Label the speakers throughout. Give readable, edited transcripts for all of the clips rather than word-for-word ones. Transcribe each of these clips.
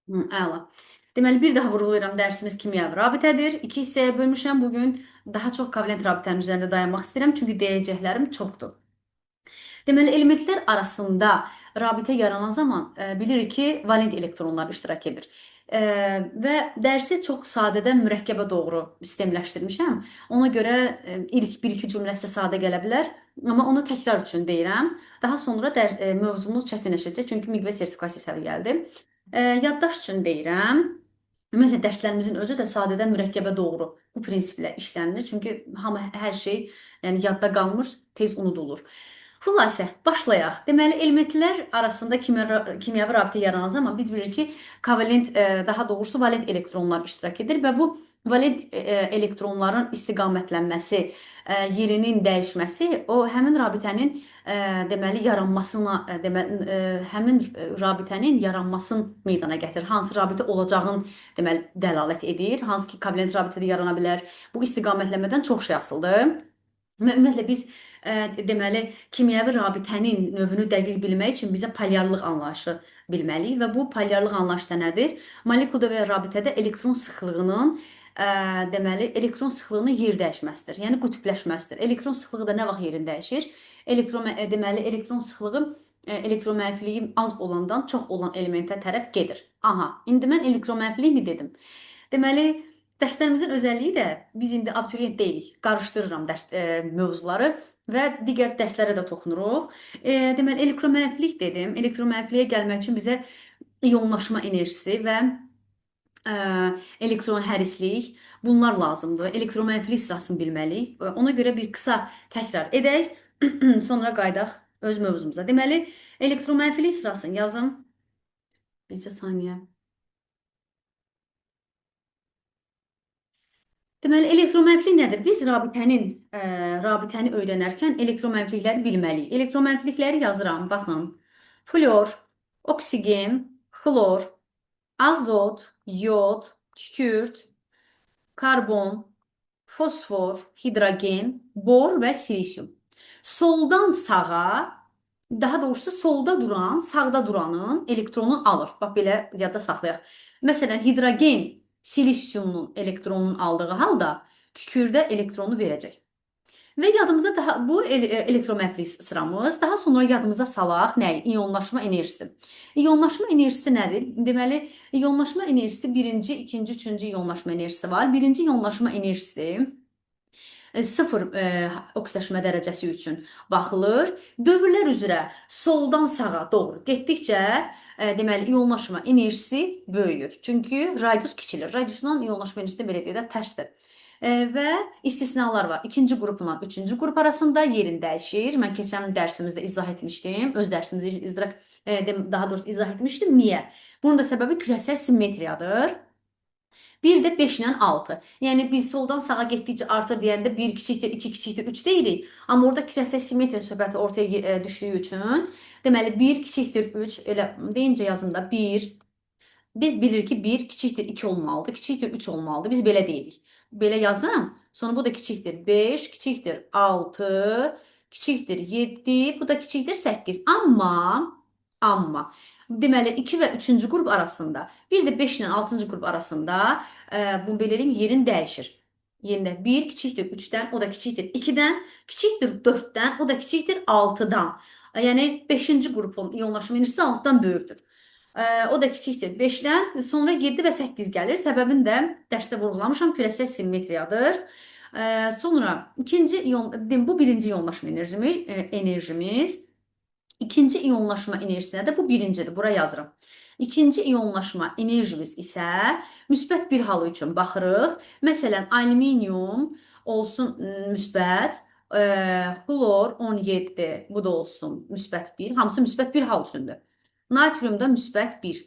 Speaker 1: Əla. Deməli, bir daha vurğulayıram, dərsimiz kimyəvi rabitədir. İki hissəyə bölmüşəm. Bugün daha çox kovalent rabitənin üzərində dayanmaq istəyirəm, çünki deyəcəklərim çoxdur. Deməli, elementlər arasında rabitə yaranan zaman bilirik ki, valent elektronlar iştirak edir. Və dərsi çox sadədən mürəkkəbə doğru sistemləşdirmişəm. Ona görə ilk bir-iki cümlə sizə sadə gələ bilər, amma onu təkrar üçün deyirəm. Daha sonra mövzumuz çətinləşəcək, çünki MİQ və sertifikasiya səviyyəlidir. Yaddaş üçün deyirəm. Ümumiyyətlə dərslərimizin özü də sadədən mürəkkəbə doğru bu prinsiplə işlənilir. Çünki hamı hər şey, yəni yadda qalmır, tez unudulur. Xülasə, başlayaq. Deməli, elementlər arasında kimyəvi rabitə yaranan zaman biz bilirik ki, kovalent, daha doğrusu valent elektronlar iştirak edir və bu valent elektronların istiqamətlənməsi, yerinin dəyişməsi o həmin rabitənin deməli yaranmasına, deməli həmin rabitənin yaranmasını meydana gətirir. Hansı rabitə olacağını deməli dəlalət edir. Hansı ki, kovalent rabitədə yarana bilər. Bu istiqamətlənmədən çox şey asılıdır. Ümumiyyətlə biz deməli kimyəvi rabitənin növünü dəqiq bilmək üçün bizə polyarlıq anlayışı bilməliyik və bu polyarlıq anlayışı da nədir? Molekulda və ya rabitədə elektron sıxlığının deməli elektron sıxlığının yer dəyişməsidir. Yəni qütbləşməsidir. Elektron sıxlığı da nə vaxt yerini dəyişir? Deməli elektron sıxlığı elektromənfiliyi az olandan çox olan elementə tərəf gedir. Aha, indi mən elektromənfilik mi dedim? Deməli dərslərimizin özəlliyi də biz indi abituriyent deyilik. Qarışdırıram dərs mövzuları və digər dərslərə də toxunuruq. Deməli elektromənfilik dedim. Elektromənfiliyə gəlmək üçün bizə iyonlaşma enerjisi və elektron hərislik bunlar lazımdır. Elektromənfilik sırasını bilməliyik. Ona görə bir qısa təkrar edək. Sonra qayıdaq öz mövzumuza. Deməli, elektromənfilik sırasını yazım. Bircə saniyə. Deməli, elektromənfilik nədir? Biz rabitəni öyrənərkən elektromənfilikləri bilməliyik. Elektromənfilikləri yazıram. Baxın. Flor, oksigen, xlor, azot, yod, kükürt, karbon, fosfor, hidrogen, bor və silisium. Soldan sağa, daha doğrusu solda duran, sağda duranın elektronu alır. Bax, belə yadda saxlayaq. Məsələn, hidrogen silisiumun elektronunun aldığı halda kükürdə elektronu verəcək. Və yadımıza daha bu elektromənfilik sıramız, daha sonra yadımıza salaq nəyi? İyonlaşma enerjisi. İyonlaşma enerjisi nədir? Deməli, iyonlaşma enerjisi birinci, ikinci, üçüncü iyonlaşma enerjisi var. Birinci iyonlaşma enerjisi sıfır oksidaşma dərəcəsi üçün baxılır. Dövrlər üzrə soldan sağa doğru getdikcə deməli iyonlaşma enerjisi böyüyür. Çünki radius kiçilir. Radiusla iyonlaşma enerjisi belə deyək də tərsdir. Və istisnalar var. İkinci qrupla üçüncü qrup arasında yerin dəyişir. Mən keçən dərsimizdə izah etmişdim. Öz dərsimizdə daha doğrusu izah etmişdim. Niyə? Bunun da səbəbi kürəsəl simmetriyadır. Bir də 5 ilə 6. Yəni biz soldan sağa getdikcə artır deyəndə 1 kiçikdir, 2 kiçikdir, 3 deyirik. Amma orada kürəsəl simmetriya söhbəti ortaya düşdüyü üçün, deməli 1 kiçikdir 3, elə deyincə yazım da 1. Biz bilirik ki 1 kiçikdir 2 olmalıdır, kiçikdir 3 olmalıdır. Biz belə deyirik. Belə yazım. Sonra bu da kiçikdir 5, kiçikdir 6, kiçikdir 7, bu da kiçikdir 8. Amma deməli 2 və 3-cü qrup arasında, bir də 5 ilə 6-cı qrup arasında bu belə deyim, yerin dəyişir. Yerində 1 kiçikdir 3-dən, o da kiçikdir 2-dən, kiçikdir 4-dən, o da kiçikdir 6-dan. Yəni 5-ci qrupun iyonlaşma enerjisi 6-dan böyükdür. O da kiçikdir 5-dən, sonra 7 və 8 gəlir. Səbəbini də dərsdə vurğulamışam, kürəsəl simmetriyadır. Sonra ikinci iyon, bu birinci iyonlaşma enerjimiz. İkinci iyonlaşma enerjisi nədir? Bu birincidir. Bura yazıram. İkinci iyonlaşma enerjimiz isə müsbət bir halı üçün baxırıq. Məsələn, alüminium olsun müsbət, xlor 17, bu da olsun müsbət 1. Hamısı müsbət bir hal üçündür. Natrium da müsbət 1.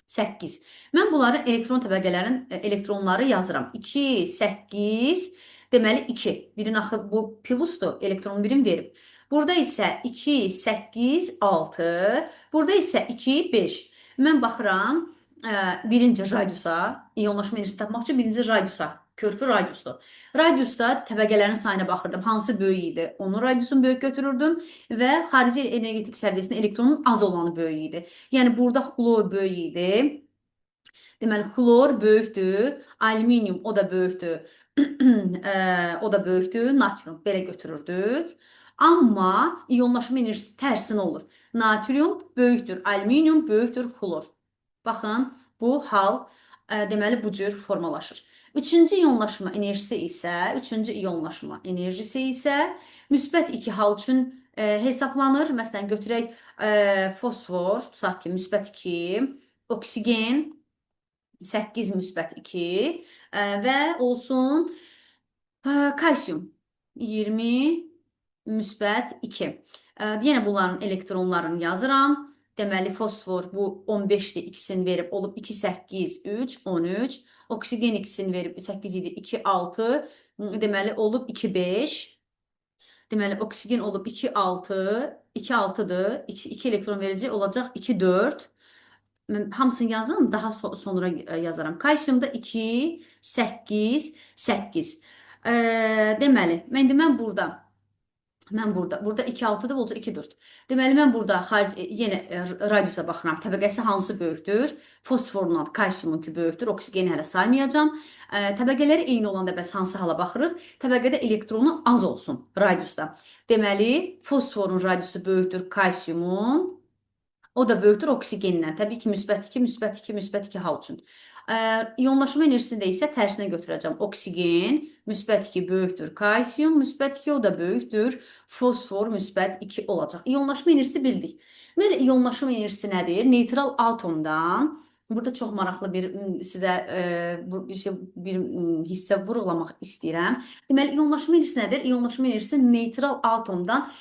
Speaker 1: 8. Mən bunların elektron təbəqələrin elektronları yazıram. 2, 8, deməli 2. Birin axı bu plusdur, elektronun birini verib. Burada isə 2, 8, 6. Burada isə 2, 5. Mən baxıram birinci radiusa, iyonlaşma enerjisi tapmaq üçün birinci radiusa, körpü radiusdur. Radiusda təbəqələrin sayına baxırdım. Hansı böyük idi? Onun radiusunu böyük götürürdüm və xarici energetik səviyyəsində elektronun az olanı böyük idi. Yəni burada xlor böyük idi. Deməli, xlor böyükdür, alüminium o da böyükdür, o da böyükdür, natrium belə götürürdük. Amma iyonlaşma enerjisi tərsinə olur. Natrium böyükdür, alüminium böyükdür, xlor. Baxın, bu hal deməli bu cür formalaşır. Üçüncü iyonlaşma enerjisi isə, üçüncü iyonlaşma enerjisi isə müsbət 2 hal üçün hesablanır. Məsələn, götürək fosfor, tutaq ki, müsbət 2, oksigen 8 müsbət 2 və olsun kalsium 20 müsbət 2. Yenə bunların elektronlarını yazıram. Deməli, fosfor bu 15-dir, ikisini verib olub 2, 8, 3, 13. Oksigen ikisini verib 8 idi, 2, 6. Deməli, olub 2, 5. Deməli, oksigen olub 2, 6. 2, 6-dır. 2 elektron verəcək, olacaq 2, 4. Hamısını yazın, daha sonra yazaram. Kalsiumda 2, 8, 8. Deməli, indi mən burada burada 2, 6-dır, olacaq 2, 4. Deməli, mən burada xaric, yenə radiusa baxıram. Təbəqəsi hansı böyükdür? Fosforla kalsiumunki böyükdür. Oksigeni hələ saymayacağam. Təbəqələri eyni olanda bəs hansı hala baxırıq? Təbəqədə elektronu az olsun radiusda. Deməli, fosforun radiusu böyükdür kalsiumun. O da böyükdür oksigendən. Təbii ki, müsbət 2, müsbət 2, müsbət 2 hal üçün. İyonlaşma enerjisini də isə tərsinə götürəcəm. Oksigen müsbət 2 böyükdür kalsium, müsbət 2 o da böyükdür. Fosfor müsbət 2 olacaq. İyonlaşma enerjisi bildik. Ümumiyyətlə, iyonlaşma enerjisi nədir? Neytral atomdan, burada çox maraqlı bir sizə bir şey, bir hissə vurğulamaq istəyirəm. Deməli, iyonlaşma enerjisi nədir? İyonlaşma enerjisi neytral atomdan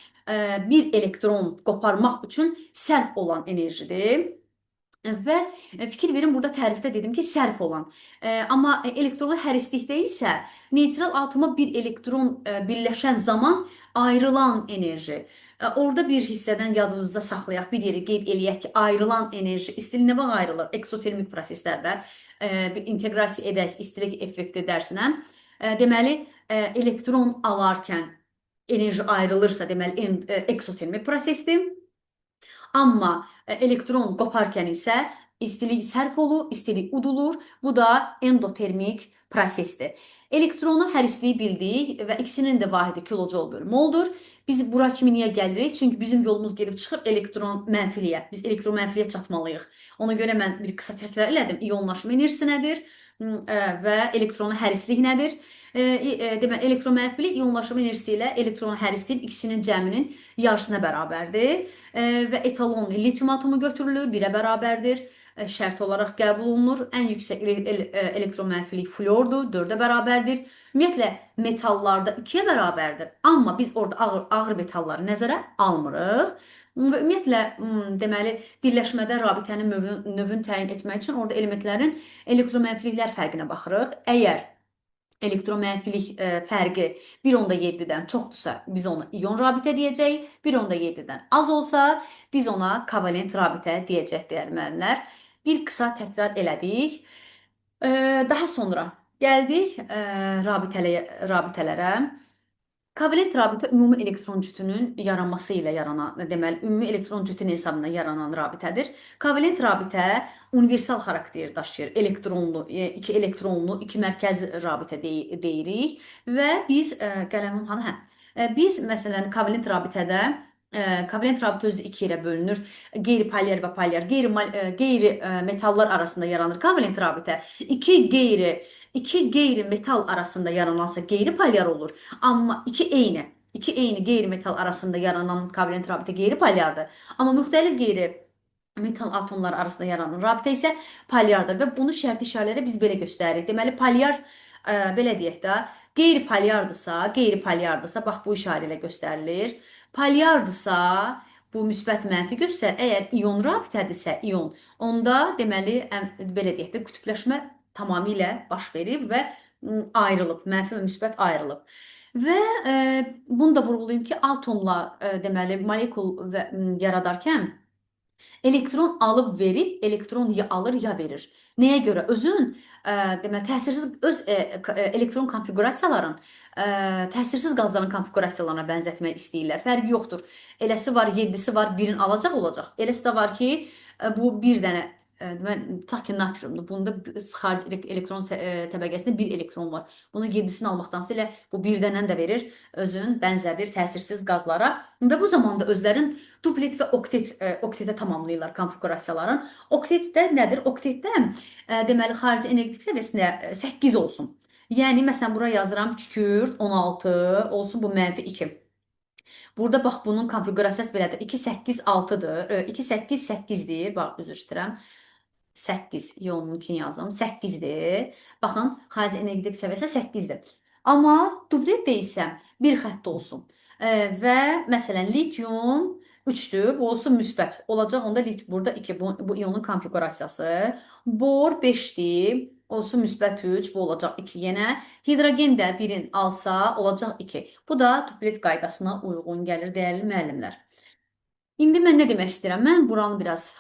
Speaker 1: bir elektron qoparmaq üçün sərf olan enerjidir. Və fikir verin, burada tərifdə dedim ki, sərf olan. Amma elektronlu hərislikdə isə neytral atoma bir elektron birləşən zaman ayrılan enerji. Orada bir hissədən yadımızda saxlayaq, bir yeri qeyd eləyək ki, ayrılan enerji istilik nə vaxt ayrılır? Eksotermik proseslərdə bir inteqrasiya edək istilik effekti dərsinə. Deməli, elektron alarkən enerji ayrılırsa, deməli, eksotermik prosesdir. Amma elektron qoparkən isə istilik sərf olur, istilik udulur. Bu da endotermik prosesdir. Elektronu hərisliyi bildik və ikisinin də vahidi kilojoule bölü moldur. Biz bura kimi niyə gəlirik? Çünki bizim yolumuz gedib çıxır elektron mənfiliyə. Biz elektron mənfiliyə çatmalıyıq. Ona görə mən bir qısa təkrar elədim. İyonlaşma enerjisi nədir? Və elektronu hərislik nədir? Deməli, elektromənfilik iyonlaşma enerjisi ilə elektron hərisliyin ikisinin cəminin yarısına bərabərdir. Və etalon litium atomu götürülür, 1-ə bərabərdir. Şərt olaraq qəbul olunur. Ən yüksək elektromənfilik flordur, 4-ə bərabərdir. Ümumiyyətlə, metallarda 2-yə bərabərdir. Amma biz orada ağır metalları nəzərə almırıq. Və ümumiyyətlə, deməli, birləşmədə rabitənin növünü təyin etmək üçün orada elementlərin elektromənfiliklər fərqinə baxırıq. Əgər elektromənfilik fərqi 1,7-dən çoxdursa, biz ona iyon rabitə deyəcəyik. 1,7-dən az olsa, biz ona kovalent rabitə deyəcək, dəyərli müəllimlər. Bir qısa təkrar elədik. Daha sonra gəldik rabitələrə. Kovalent rabitə ümumi elektron cütünün yaranması ilə yaranan, deməli, ümumi elektron cütünün hesabına yaranan rabitədir. Kovalent rabitə universal xarakter daşıyır. Elektronlu, iki elektronlu, iki mərkəzi rabitə deyirik və biz qələmim hanı? Hə. Biz məsələn kovalent rabitədə kovalent rabitə özü də iki yerə bölünür. Qeyri-polyar və polyar. Qeyri metallar arasında yaranır kovalent rabitə. İki qeyri metal arasında yaranansa qeyri-polyar olur. Amma iki eyni qeyri metal arasında yaranan kovalent rabitə qeyri-polyardır. Amma müxtəlif qeyri metal atomları arasında yaranan rabitə isə polyardır və bunu şərti işarələrə biz belə göstəririk. Deməli, polyar, belə deyək də, qeyri-polyardısa, bax bu işarə ilə göstərilir. Polyardısa, bu müsbət mənfi göstərir. Əgər iyon rabitədirsə, iyon, onda deməli, belə deyək də, qütbləşmə tamamilə baş verib və ayrılıb, mənfi və müsbət ayrılıb. Və bunu da vurğulayım ki, atomla deməli, molekul və yaradarkən elektron alıb verib, elektron ya alır ya verir. Nəyə görə? Özün deməli təsirsiz öz elektron konfiqurasiyaların təsirsiz qazların konfiqurasiyalarına bənzətmək istəyirlər. Fərqi yoxdur. Eləsi var, 7-si var, birini alacaq olacaq. Eləsi də var ki, bu bir dənə Deməli, tutaq ki, natriumdur. Bunda xarici elektron təbəqəsində bir elektron var. Bunun 7-sini almaqdansa elə bu bir dənən də verir özünün bənzədir təsirsiz qazlara. Və bu zamanda özlərin duplet və oktetə tamamlayırlar konfigurasiyaların. Oktet də nədir? Oktetdə deməli, xarici energetik səviyyəsində 8 olsun. Yəni, məsələn, bura yazıram kükürt 16 olsun, bu mənfi 2. Burada bax, bunun konfigurasiyası belədir. 2, 8, 6-dır. 2, 8, 8-dir. Bax, üzr istəyirəm. 8, ionunkini yazdım. 8-dir. Baxın, xarici energetik səviyyəsi 8-dir. Amma dublet də isə bir xəttdə olsun. Və məsələn, litium 3-dür. Bu olsun müsbət. Olacaq onda burada 2. Bu ionun konfigurasiyası. Bor 5-dir. Olsun müsbət 3. Bu olacaq 2 yenə. Hidrogen də 1-in alsa olacaq 2. Bu da duplet qaydasına uyğun gəlir, dəyərli müəllimlər. İndi mən nə demək istəyirəm? Mən buranı biraz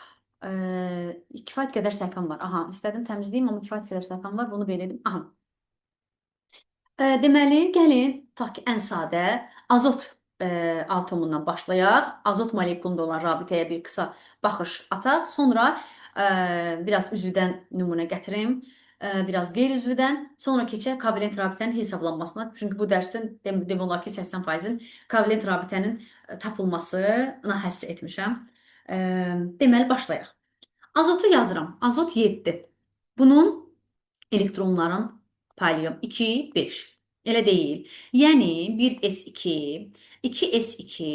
Speaker 1: kifayət qədər səhifəm var. Aha, istədim təmizləyim, amma kifayət qədər səhifəm var. Bunu belə edim. Aha. Deməli, gəlin, tutaq ki, ən sadə azot atomundan başlayaq. Azot molekulunda olan rabitəyə bir qısa baxış ataq. Sonra biraz üzvdən nümunə gətirim. Biraz qeyri-üzvdən, sonra keçək kovalent rabitənin hesablanmasına. Çünki bu dərsin demək olar ki, 80%-in kovalent rabitənin tapılmasına həsr etmişəm. Deməli, başlayaq. Azotu yazıram. Azot 7. Bunun elektronların paylayıram. 2, 5. Elə deyil. Yəni 1s2, 2s2,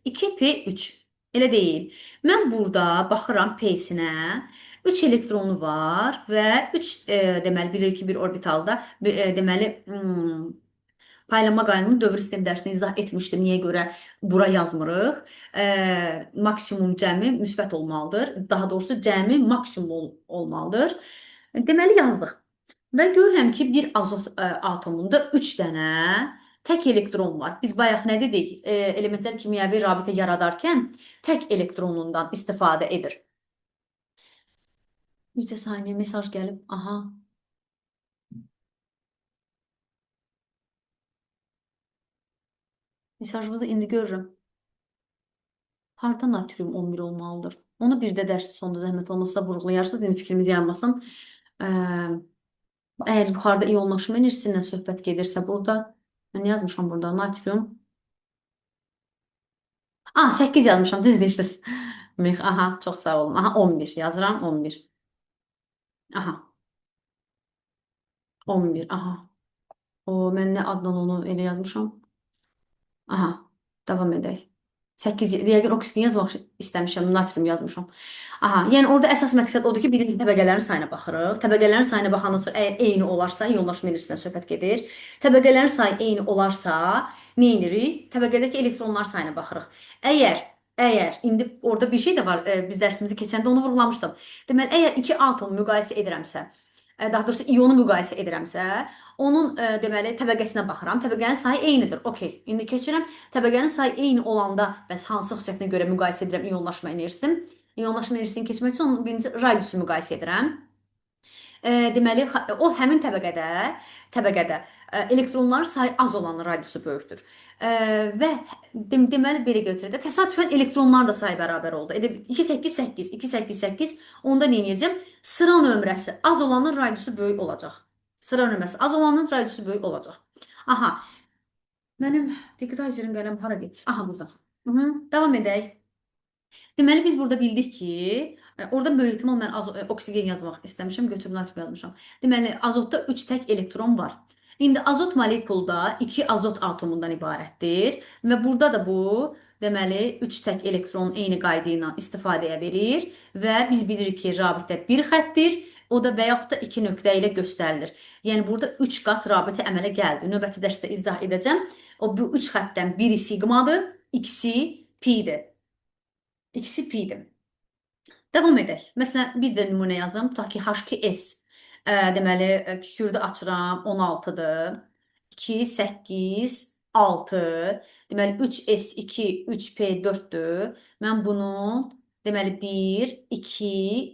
Speaker 1: 2p3. Elə deyil. Mən burada baxıram P-sinə. 3 elektronu var və 3 deməli, bilir ki, bir orbitalda deməli, paylanma qanunu dövr sistem dərsində izah etmişdim. Niyə görə bura yazmırıq? Maksimum cəmi müsbət olmalıdır. Daha doğrusu cəmi maksimum olmalıdır. Deməli, yazdıq. Və görürəm ki, bir azot atomunda 3 dənə tək elektron var. Biz bayaq nə dedik? Elementlər kimyəvi rabitə yaradarkən tək elektronundan istifadə edir. Neçə saniyə mesaj gəlib. Aha. Mesajınızı indi görürəm. Harda natrium 11 olmalıdır? Onu bir də dərsin sonunda zəhmət olmasa vurğulayarsınız. İndi fikrimiz yanmasın. Əgər yuxarıda iyonlaşma enerjisindən söhbət gedirsə burada, mən yazmışam burada natrium. 8 yazmışam, düz deyirsiniz. Aha, çox sağ olun. Aha, 11 yazıram, 11. Aha. 11, aha. O, mən nə adla onu elə yazmışam? Aha, davam edək. 8, yəqin oksigen yazmaq istəmişəm, natrium yazmışam. Aha, yəni orada əsas məqsəd odur ki, birinci təbəqələrin sayına baxırıq. Təbəqələrin sayına baxandan sonra əgər eyni olarsa, iyonlaşma enerjisindən söhbət gedir. Təbəqələrin sayı eyni olarsa, nə edirik? Təbəqədəki elektronlar sayına baxırıq. Əgər, indi orada bir şey də var, biz dərsimizi keçəndə onu vurğulamışdım. Deməli, əgər iki atomu müqayisə edirəmsə, daha doğrusu iyonu müqayisə edirəmsə, onun deməli təbəqəsinə baxıram. Təbəqənin sayı eynidir. Okey. İndi keçirəm. Təbəqənin sayı eyni olanda bəs hansı xüsusiyyətinə görə müqayisə edirəm iyonlaşma enerjisini? İyonlaşma enerjisini keçmək üçün onun birinci radiusu müqayisə edirəm. Deməli, o həmin təbəqədə elektronların sayı az olanın radiusu böyükdür. Və deməli belə götürək də, təsadüfən elektronların da sayı bərabər oldu. Elə 2, 8, 8, 2, 8, 8, onda nə edəcəm? Sıra nömrəsi az olanın radiusu böyük olacaq. Sıra nömrəsi az olanın radiusu böyük olacaq. Aha, mənim digitayzerin qələm hara gedir? Aha, burada. Davam edək. Deməli, biz burada bildik ki, orada böyük ehtimal mən oksigen yazmaq istəmişəm, götürüb natrium yazmışam. Deməli, azotda 3 tək elektron var. İndi azot molekulda 2 azot atomundan ibarətdir və burada da bu, deməli, 3 tək elektron eyni qayda ilə istifadəyə verir və biz bilirik ki, rabitə bir xətdir, o da və yaxud da 2 nöqtə ilə göstərilir. Yəni, burada 3 qat rabitə əmələ gəldi. Növbəti dərsdə izah edəcəm. O, bu 3 xətdən biri siqmadır, ikisi pidir. İkisi pidir. Davam edək. Məsələn, bir də nümunə yazım. Tutaq ki, H2S. Deməli, kükürdü açıram, 16-dır. 2, 8, 6. Deməli, 3S2, 3P4-dür. Mən bunu, deməli, 1, 2,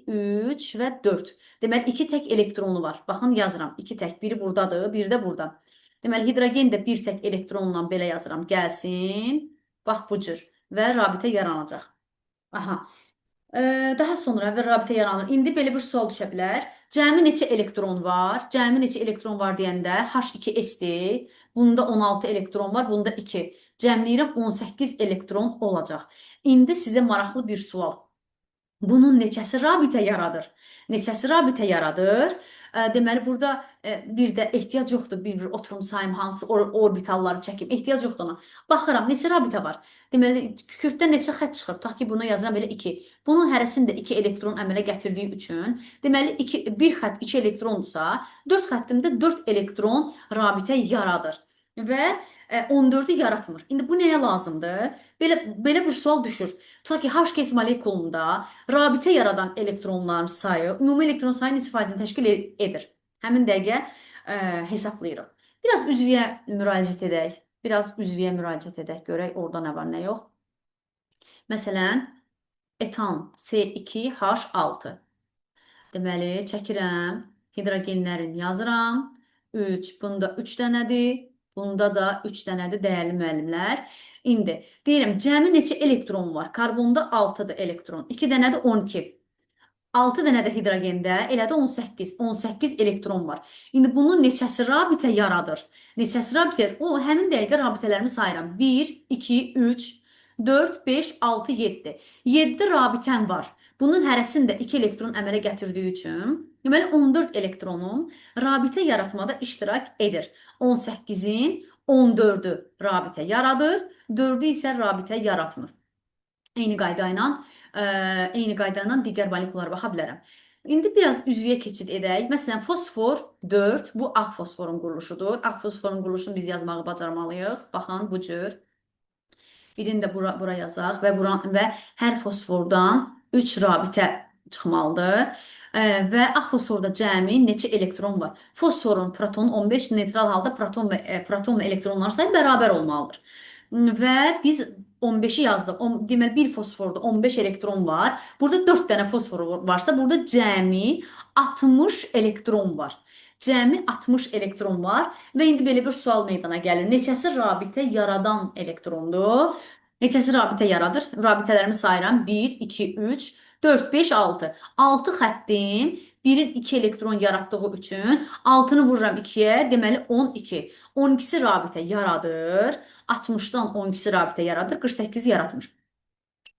Speaker 1: 3 və 4. Deməli, 2 tək elektronu var. Baxın, yazıram. 2 tək. Biri buradadır, biri də burada. Deməli, hidrogen də bir tək elektronla belə yazıram. Gəlsin. Bax, bu cür. Və rabitə yaranacaq. Aha. Daha sonra və rabitə yaranır. İndi belə bir sual düşə bilər. Cəmi neçə elektron var? Cəmi neçə elektron var deyəndə H2S-dir. Bunda 16 elektron var, bunda 2. Cəmləyirəm 18 elektron olacaq. İndi sizə maraqlı bir sual. Bunun neçəsi rabitə yaradır? Neçəsi rabitə yaradır? Deməli, burada bir də ehtiyac yoxdur. Bir-bir oturum sayım, hansı orbitalları çəkim. Ehtiyac yoxdur ona. Baxıram, neçə rabitə var? Deməli, kükürddə neçə xətt çıxır? Tutaq ki, buna yazıram belə 2. Bunun hərəsində 2 elektron əmələ gətirdiyi üçün, deməli, bir xətt 2 elektrondursa, 4 xəttimdə 4 elektron rabitə yaradır. Və 14-ü yaratmır. İndi bu nəyə lazımdır? Belə bir sual düşür. Tutaq ki, H2S molekulunda rabitə yaradan elektronların sayı, ümumi elektron sayı neçə faizini təşkil edir? Həmin dəqiqə hesablayırıq. Biraz üzvüyə müraciət edək. Biraz üzvüyə müraciət edək. Görək orada nə var, nə yox. Məsələn, etan C2H6. Deməli, çəkirəm. Hidrogenlərini yazıram. 3, bunda 3 dənədir. Bunda da 3 dənədir, dəyərli müəllimlər. İndi deyirəm, cəmi neçə elektron var? Karbonda 6-dır elektron. 2 dənədir 12. 6 dənə də hidrogendə, elə də 18. 18 elektron var. İndi bunun neçəsi rabitə yaradır? Neçəsi rabitə yaradır? O, həmin dəqiqə rabitələrimi sayıram. 1, 2, 3, 4, 5, 6, 7. 7 rabitəm var. Bunun hərəsində 2 elektron əmələ gətirdiyi üçün, deməli 14 elektronum rabitə yaratmada iştirak edir. 18-in 14-ü rabitə yaradır, 4-ü isə rabitə yaratmır. Eyni qayda ilə digər molekullara baxa bilərəm. İndi biraz üzvüyə keçid edək. Məsələn, fosfor 4, bu ağ fosforun quruluşudur. Ağ fosforun quruluşunu biz yazmağı bacarmalıyıq. Baxın, bu cür. Birini də bura yazaq və hər fosfordan 3 rabitə çıxmalıdır. Və ağ fosforda cəmi neçə elektron var? Fosforun protonu 15, neytral halda proton və elektronlar sayı bərabər olmalıdır. Və biz 15-i yazdıq. Deməli, bir fosforda 15 elektron var. Burada 4 dənə fosfor varsa, burada cəmi 60 elektron var. Cəmi 60 elektron var. Və indi belə bir sual meydana gəlir. Neçəsi rabitə yaradan elektrondur? Neçəsi rabitə yaradır? Rabitələrimi sayıram. 1, 2, 3, 4, 5, 6. 6 xəttim 1-in 2 elektron yaratdığı üçün 6-nı vururam 2-yə, deməli 12. 12-si rabitə yaradır. 60-dan 12-si rabitə yaradır, 48-i yaratmır.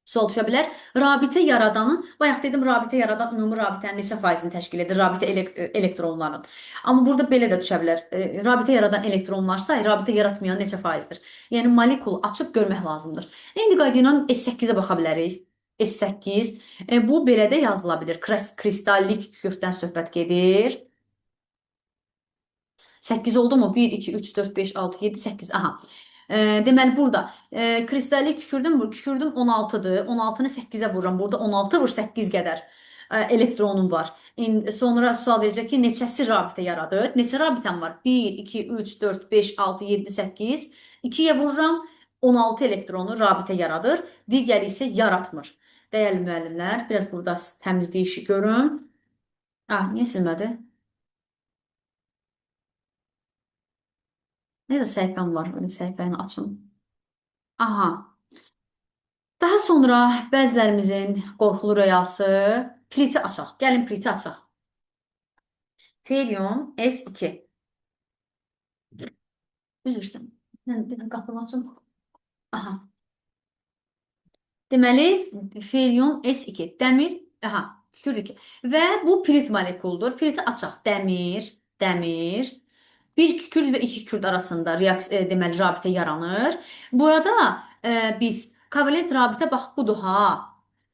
Speaker 1: Sual düşə bilər. Rabitə yaradanın, bayaq dedim, rabitə yaradan ümumi rabitənin neçə faizini təşkil edir? Rabitə elektronların. Amma burada belə də düşə bilər. Rabitə yaradan elektronlar sayı, rabitə yaratmayan neçə faizdir? Yəni, molekulu açıb görmək lazımdır. İndi qayda ilə S8-ə baxa bilərik. S8. Bu belə də yazıla bilir. Kristallik kükürddən söhbət gedir. 8 oldu mu? 1, 2, 3, 4, 5, 6, 7, 8. Aha. Deməli, burada kristallik kükürdüm, bu kükürdüm 16-dır. 16-nı 8-ə vururam. Burada 16 vur 8 qədər elektronum var. İndi, sonra sual verəcək ki, neçəsi rabitə yaradır? Neçə rabitəm var? 1, 2, 3, 4, 5, 6, 7, 8. 2-yə vururam. 16 elektronu rabitə yaradır. Digəri isə yaratmır. Dəyərli müəllimlər, biraz burada təmizlik işi görün. Ah, niyə silmədi? Nə də səhifəm var, öyle səhifəni açın. Aha. Daha sonra bəzilərimizin qorxulu röyası piriti açaq. Gəlin piriti açaq. Ferium S2. Üzr istəyirəm. Mən bir qapını açım. Aha. Deməli, ferium S2. Dəmir, aha, kükürt 2. Və bu pirit molekuludur. Piriti açaq. Dəmir, dəmir. Bir kükürt və iki kükürt arasında deməli, rabitə yaranır. Burada biz kovalent rabitə bax budur ha.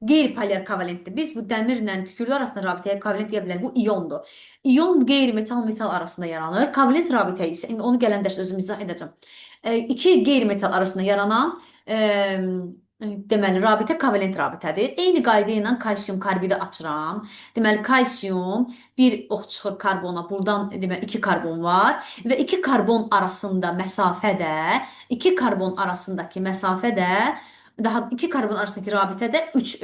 Speaker 1: Qeyri-polyar kovalentdir. Biz bu dəmirlə kükürt arasında rabitəyə kovalent deyə bilərik. Bu iyondur. İyon qeyri-metal metal arasında yaranır. Kovalent rabitə isə, indi onu gələn dərsdə özüm izah edəcəm. İki qeyri-metal arasında yaranan deməli, rabitə kovalent rabitədir. Eyni qayda ilə kalsium karbidi açıram. Deməli, kalsium bir ox çıxır karbona. Buradan deməli, 2 karbon var və 2 karbon arasında məsafə də, 2 karbon arasındakı məsafə də, daha 2 karbon arasındakı rabitə də 3,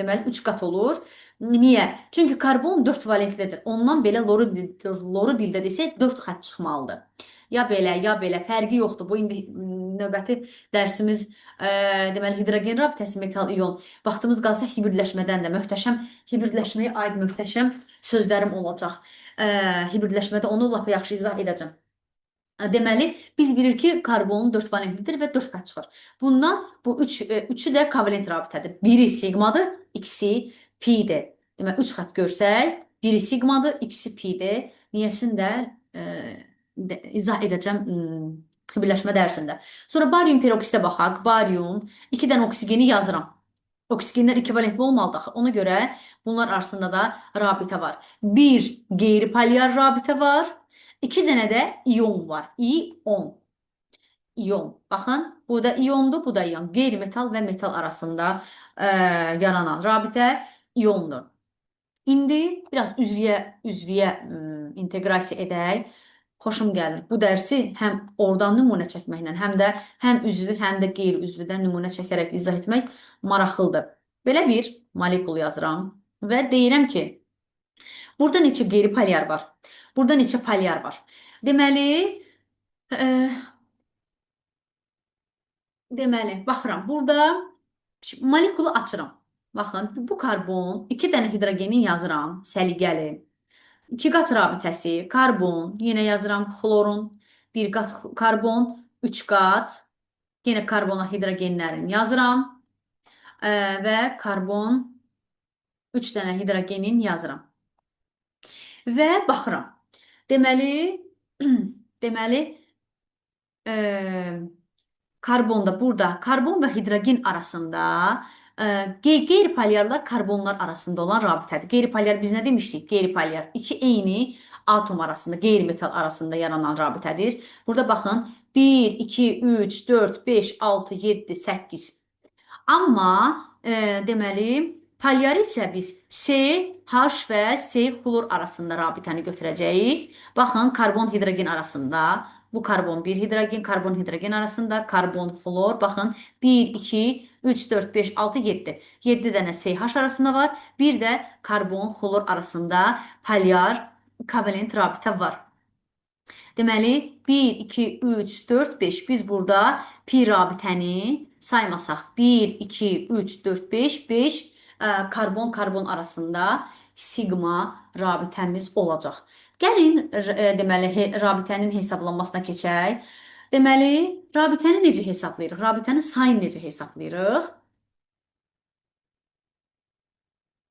Speaker 1: deməli, 3 qat olur. Niyə? Çünki karbon 4 valentlidir. Ondan belə loru dildə desək 4 xətt çıxmalıdır. Ya belə, ya belə, fərqi yoxdur. Bu indi növbəti dərsimiz deməli hidrogen rabitəsi metal ion. Vaxtımız qalsa hibridləşmədən də möhtəşəm hibridləşməyə aid möhtəşəm sözlərim olacaq. Hibridləşmədə onu lap yaxşı izah edəcəm. Deməli, biz bilirik ki, karbonun 4 valentlidir və 4 xətt çıxır. Bundan bu üçü də kovalent rabitədir. Biri sigmadır, ikisi pi-dir. Deməli, 3 xətt görsək, biri sigmadır, ikisi pi-dir. Niyəsini də izah edəcəm hibridləşmə dərsində. Sonra barium peroksidə baxaq. Barium, 2 dənə oksigeni yazıram. Oksigenlər ekvivalentli olmalıdır axı. Ona görə bunlar arasında da rabitə var. Bir qeyri-polyar rabitə var. 2 dənə də ion var. İon. İon. Baxın, bu da iondur, bu da ion. Qeyri-metal və metal arasında yaranan rabitə iondur. İndi biraz üzviyə inteqrasiya edək. Xoşum gəlir. Bu dərsi həm oradan nümunə çəkməklə, həm də həm üzvü, həm də qeyri-üzvüdən nümunə çəkərək izah etmək maraqlıdır. Belə bir molekul yazıram və deyirəm ki, burada neçə qeyri-polyar var? Burada neçə polyar var? Deməli, baxıram. Burada molekulu açıram. Baxın, bu karbon, 2 dənə hidrogeni yazıram, səliqəli. 2 qat rabitəsi, karbon, yenə yazıram, xlorun, 1 qat karbon, 3 qat, yenə karbona hidrogenlərini yazıram və karbon, 3 dənə hidrogenin yazıram. Və baxıram. Deməli, karbonda burada karbon və hidrogen arasında qeyri-polyarlar karbonlar arasında olan rabitədir. Qeyri-polyar biz nə demişdik? Qeyri-polyar iki eyni atom arasında, qeyri-metal arasında yaranan rabitədir. Burada baxın, 1, 2, 3, 4, 5, 6, 7, 8. Amma deməli, polyar isə biz C, H və C xlor arasında rabitəni götürəcəyik. Baxın, karbon hidrogen arasında, bu karbon bir hidrogen, karbon hidrogen arasında, karbon xlor, baxın, 1, 2, 3, 4, 5, 6, 7. 7 dənə CH arasında var. Bir də karbon xlor arasında polyar kovalent rabitə var. Deməli, 1, 2, 3, 4, 5. Biz burada pi rabitəni saymasaq, 1, 2, 3, 4, 5, 5 karbon-karbon arasında sigma rabitəmiz olacaq. Gəlin, deməli, rabitənin hesablanmasına keçək. Deməli, rabitəni necə hesablayırıq? Rabitənin sayını necə hesablayırıq?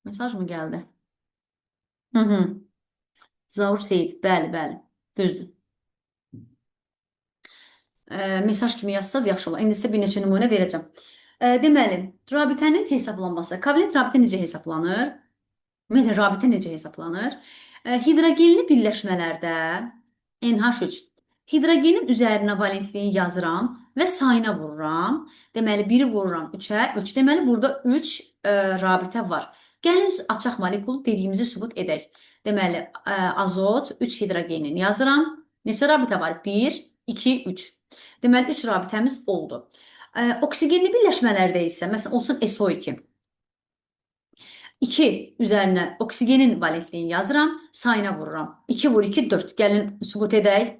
Speaker 1: Mesaj mı gəldi? Zaur Seyid, bəli, bəli, düzdür. Mesaj kimi yazsanız yaxşı olar. İndi sizə bir neçə nümunə verəcəm. Deməli, rabitənin hesablanması. Kovalent rabitə necə hesablanır? Ümumiyyətlə, rabitə necə hesablanır? Hidrogenli birləşmələrdə NH3 hidrogenin üzərinə valentliyini yazıram və sayına vururam. Deməli, 1-i vururam 3-ə, 3. Deməli, burada 3 rabitə var. Gəlin, açaq molekulu dediyimizi sübut edək. Deməli, azot 3 hidrogenin yazıram. Neçə rabitə var? 1, 2, 3. Deməli, 3 rabitəmiz oldu. Oksigenli birləşmələrdə isə, məsələn, olsun SO2. 2 üzərinə oksigenin valentliyini yazıram, sayına vururam. 2 vur 2, 4. Gəlin, sübut edək.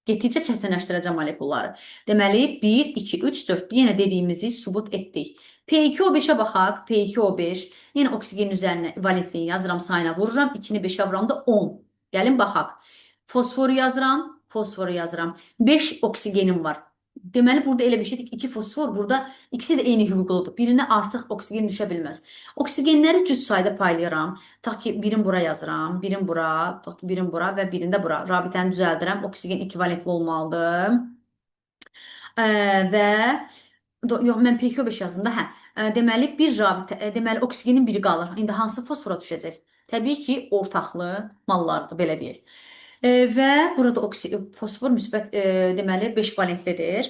Speaker 1: Getdikcə çətinləşdirəcəm molekulları. Deməli, 1, 2, 3, 4. Yenə dediyimizi sübut etdik. P2O5-ə baxaq. P2O5. Yenə oksigenin üzərinə valentliyini yazıram, sayına vururam. 2-ni 5-ə vuram da 10. Gəlin, baxaq. Fosforu yazıram, fosforu yazıram. 5 oksigenim var. Deməli, burada elə bir şeydir ki, 2 fosfor, burada ikisi də eyni hüquqludur. Birinə artıq oksigen düşə bilməz. Oksigenləri cüt sayda paylayıram. Tutaq ki, birini bura yazıram, birini bura, tutaq ki, birini bura və birini də bura. Rabitəni düzəldirəm. Oksigen ekvivalentli olmalıdır. Və yox, mən P2O5 yazdım da, hə. Deməli, bir rabitə, deməli, oksigenin biri qalır. İndi hansı fosfora düşəcək? Təbii ki, ortaqlı mallardır, belə deyək. Və burada fosfor müsbət, deməli, 5 valentlidir.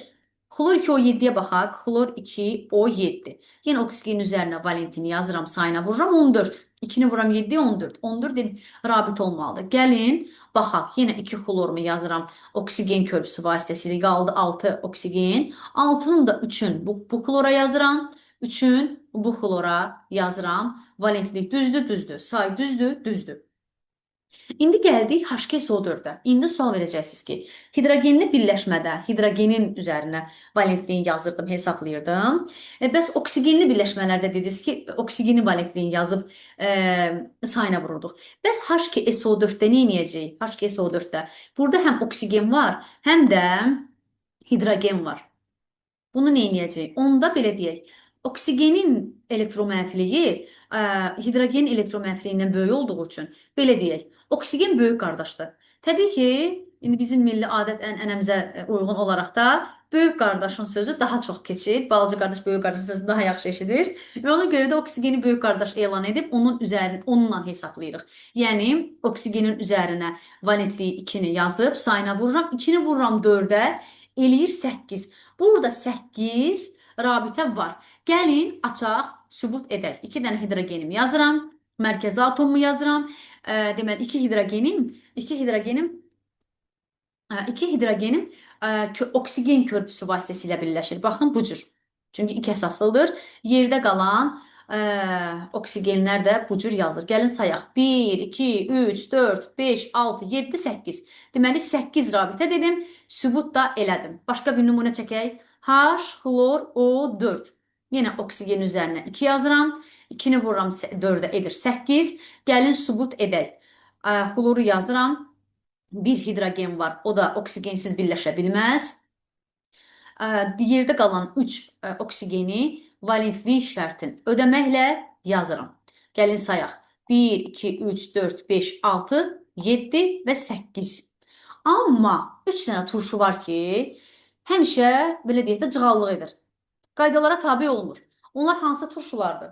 Speaker 1: Xlor 2O7-yə baxaq. Xlor 2O7. Yenə oksigenin üzərinə valentini yazıram, sayına vururam 14. 2-ni vuram 7-yə 14. 14 rabitə olmalıdır. Gəlin, baxaq. Yenə 2 xlorumu yazıram. Oksigen körpüsü vasitəsilə qaldı 6 oksigen. 6-nın da 3-ün bu xlora yazıram. 3-ün bu xlora yazıram. Valentlik düzdür, düzdür. Say düzdür, düzdür. İndi gəldik H2SO4-ə. İndi sual verəcəksiniz ki, hidrogenli birləşmədə hidrogenin üzərinə valentliyini yazırdım, hesablayırdım. Bəs oksigenli birləşmələrdə dediniz ki, oksigenin valentliyini yazıb sayına vururduq. Bəs H2SO4-də nə edəcəyik? H2SO4-də burada həm oksigen var, həm də hidrogen var. Bunu nə edəcəyik? Onda belə deyək. Oksigenin elektromənfiliyi hidrogenin elektromənfiliyindən böyük olduğu üçün belə deyək. Oksigen böyük qardaşdır. Təbii ki, indi bizim milli adət ənənəmizə uyğun olaraq da böyük qardaşın sözü daha çox keçir. Balaca qardaş böyük qardaşın sözünü daha yaxşı eşidir. Və ona görə də oksigeni böyük qardaş elan edib onun üzərini onunla hesablayırıq. Yəni oksigenin üzərinə valentliyi 2-ni yazıb sayına vururam. 2-ni vururam 4-ə, eləyir 8. Burada 8 rabitə var. Gəlin açaq, sübut edək. 2 dənə hidrogenimi yazıram. Mərkəzi atomumu yazıram. Deməli 2 hidrogenim oksigen körpüsü vasitəsilə birləşir. Baxın bu cür. Çünki iki əsaslıdır. Yerdə qalan oksigenlər də bu cür yazılır. Gəlin sayaq. 1, 2, 3, 4, 5, 6, 7, 8. Deməli 8 rabitə dedim. Sübut da elədim. Başqa bir nümunə çəkək. H, xlor, O4. Yenə oksigenin üzərinə 2 yazıram. 2-ni vururam 4-ə edir 8. Gəlin sübut edək. Xloru yazıram. Bir hidrogen var. O da oksigensiz birləşə bilməz. Yerdə qalan 3 oksigeni valentlik şərtini ödəməklə yazıram. Gəlin sayaq. 1, 2, 3, 4, 5, 6, 7 və 8. Amma 3 dənə turşu var ki, həmişə belə deyək də cığallıq edir. Qaydalara tabi olmur. Onlar hansı turşulardır?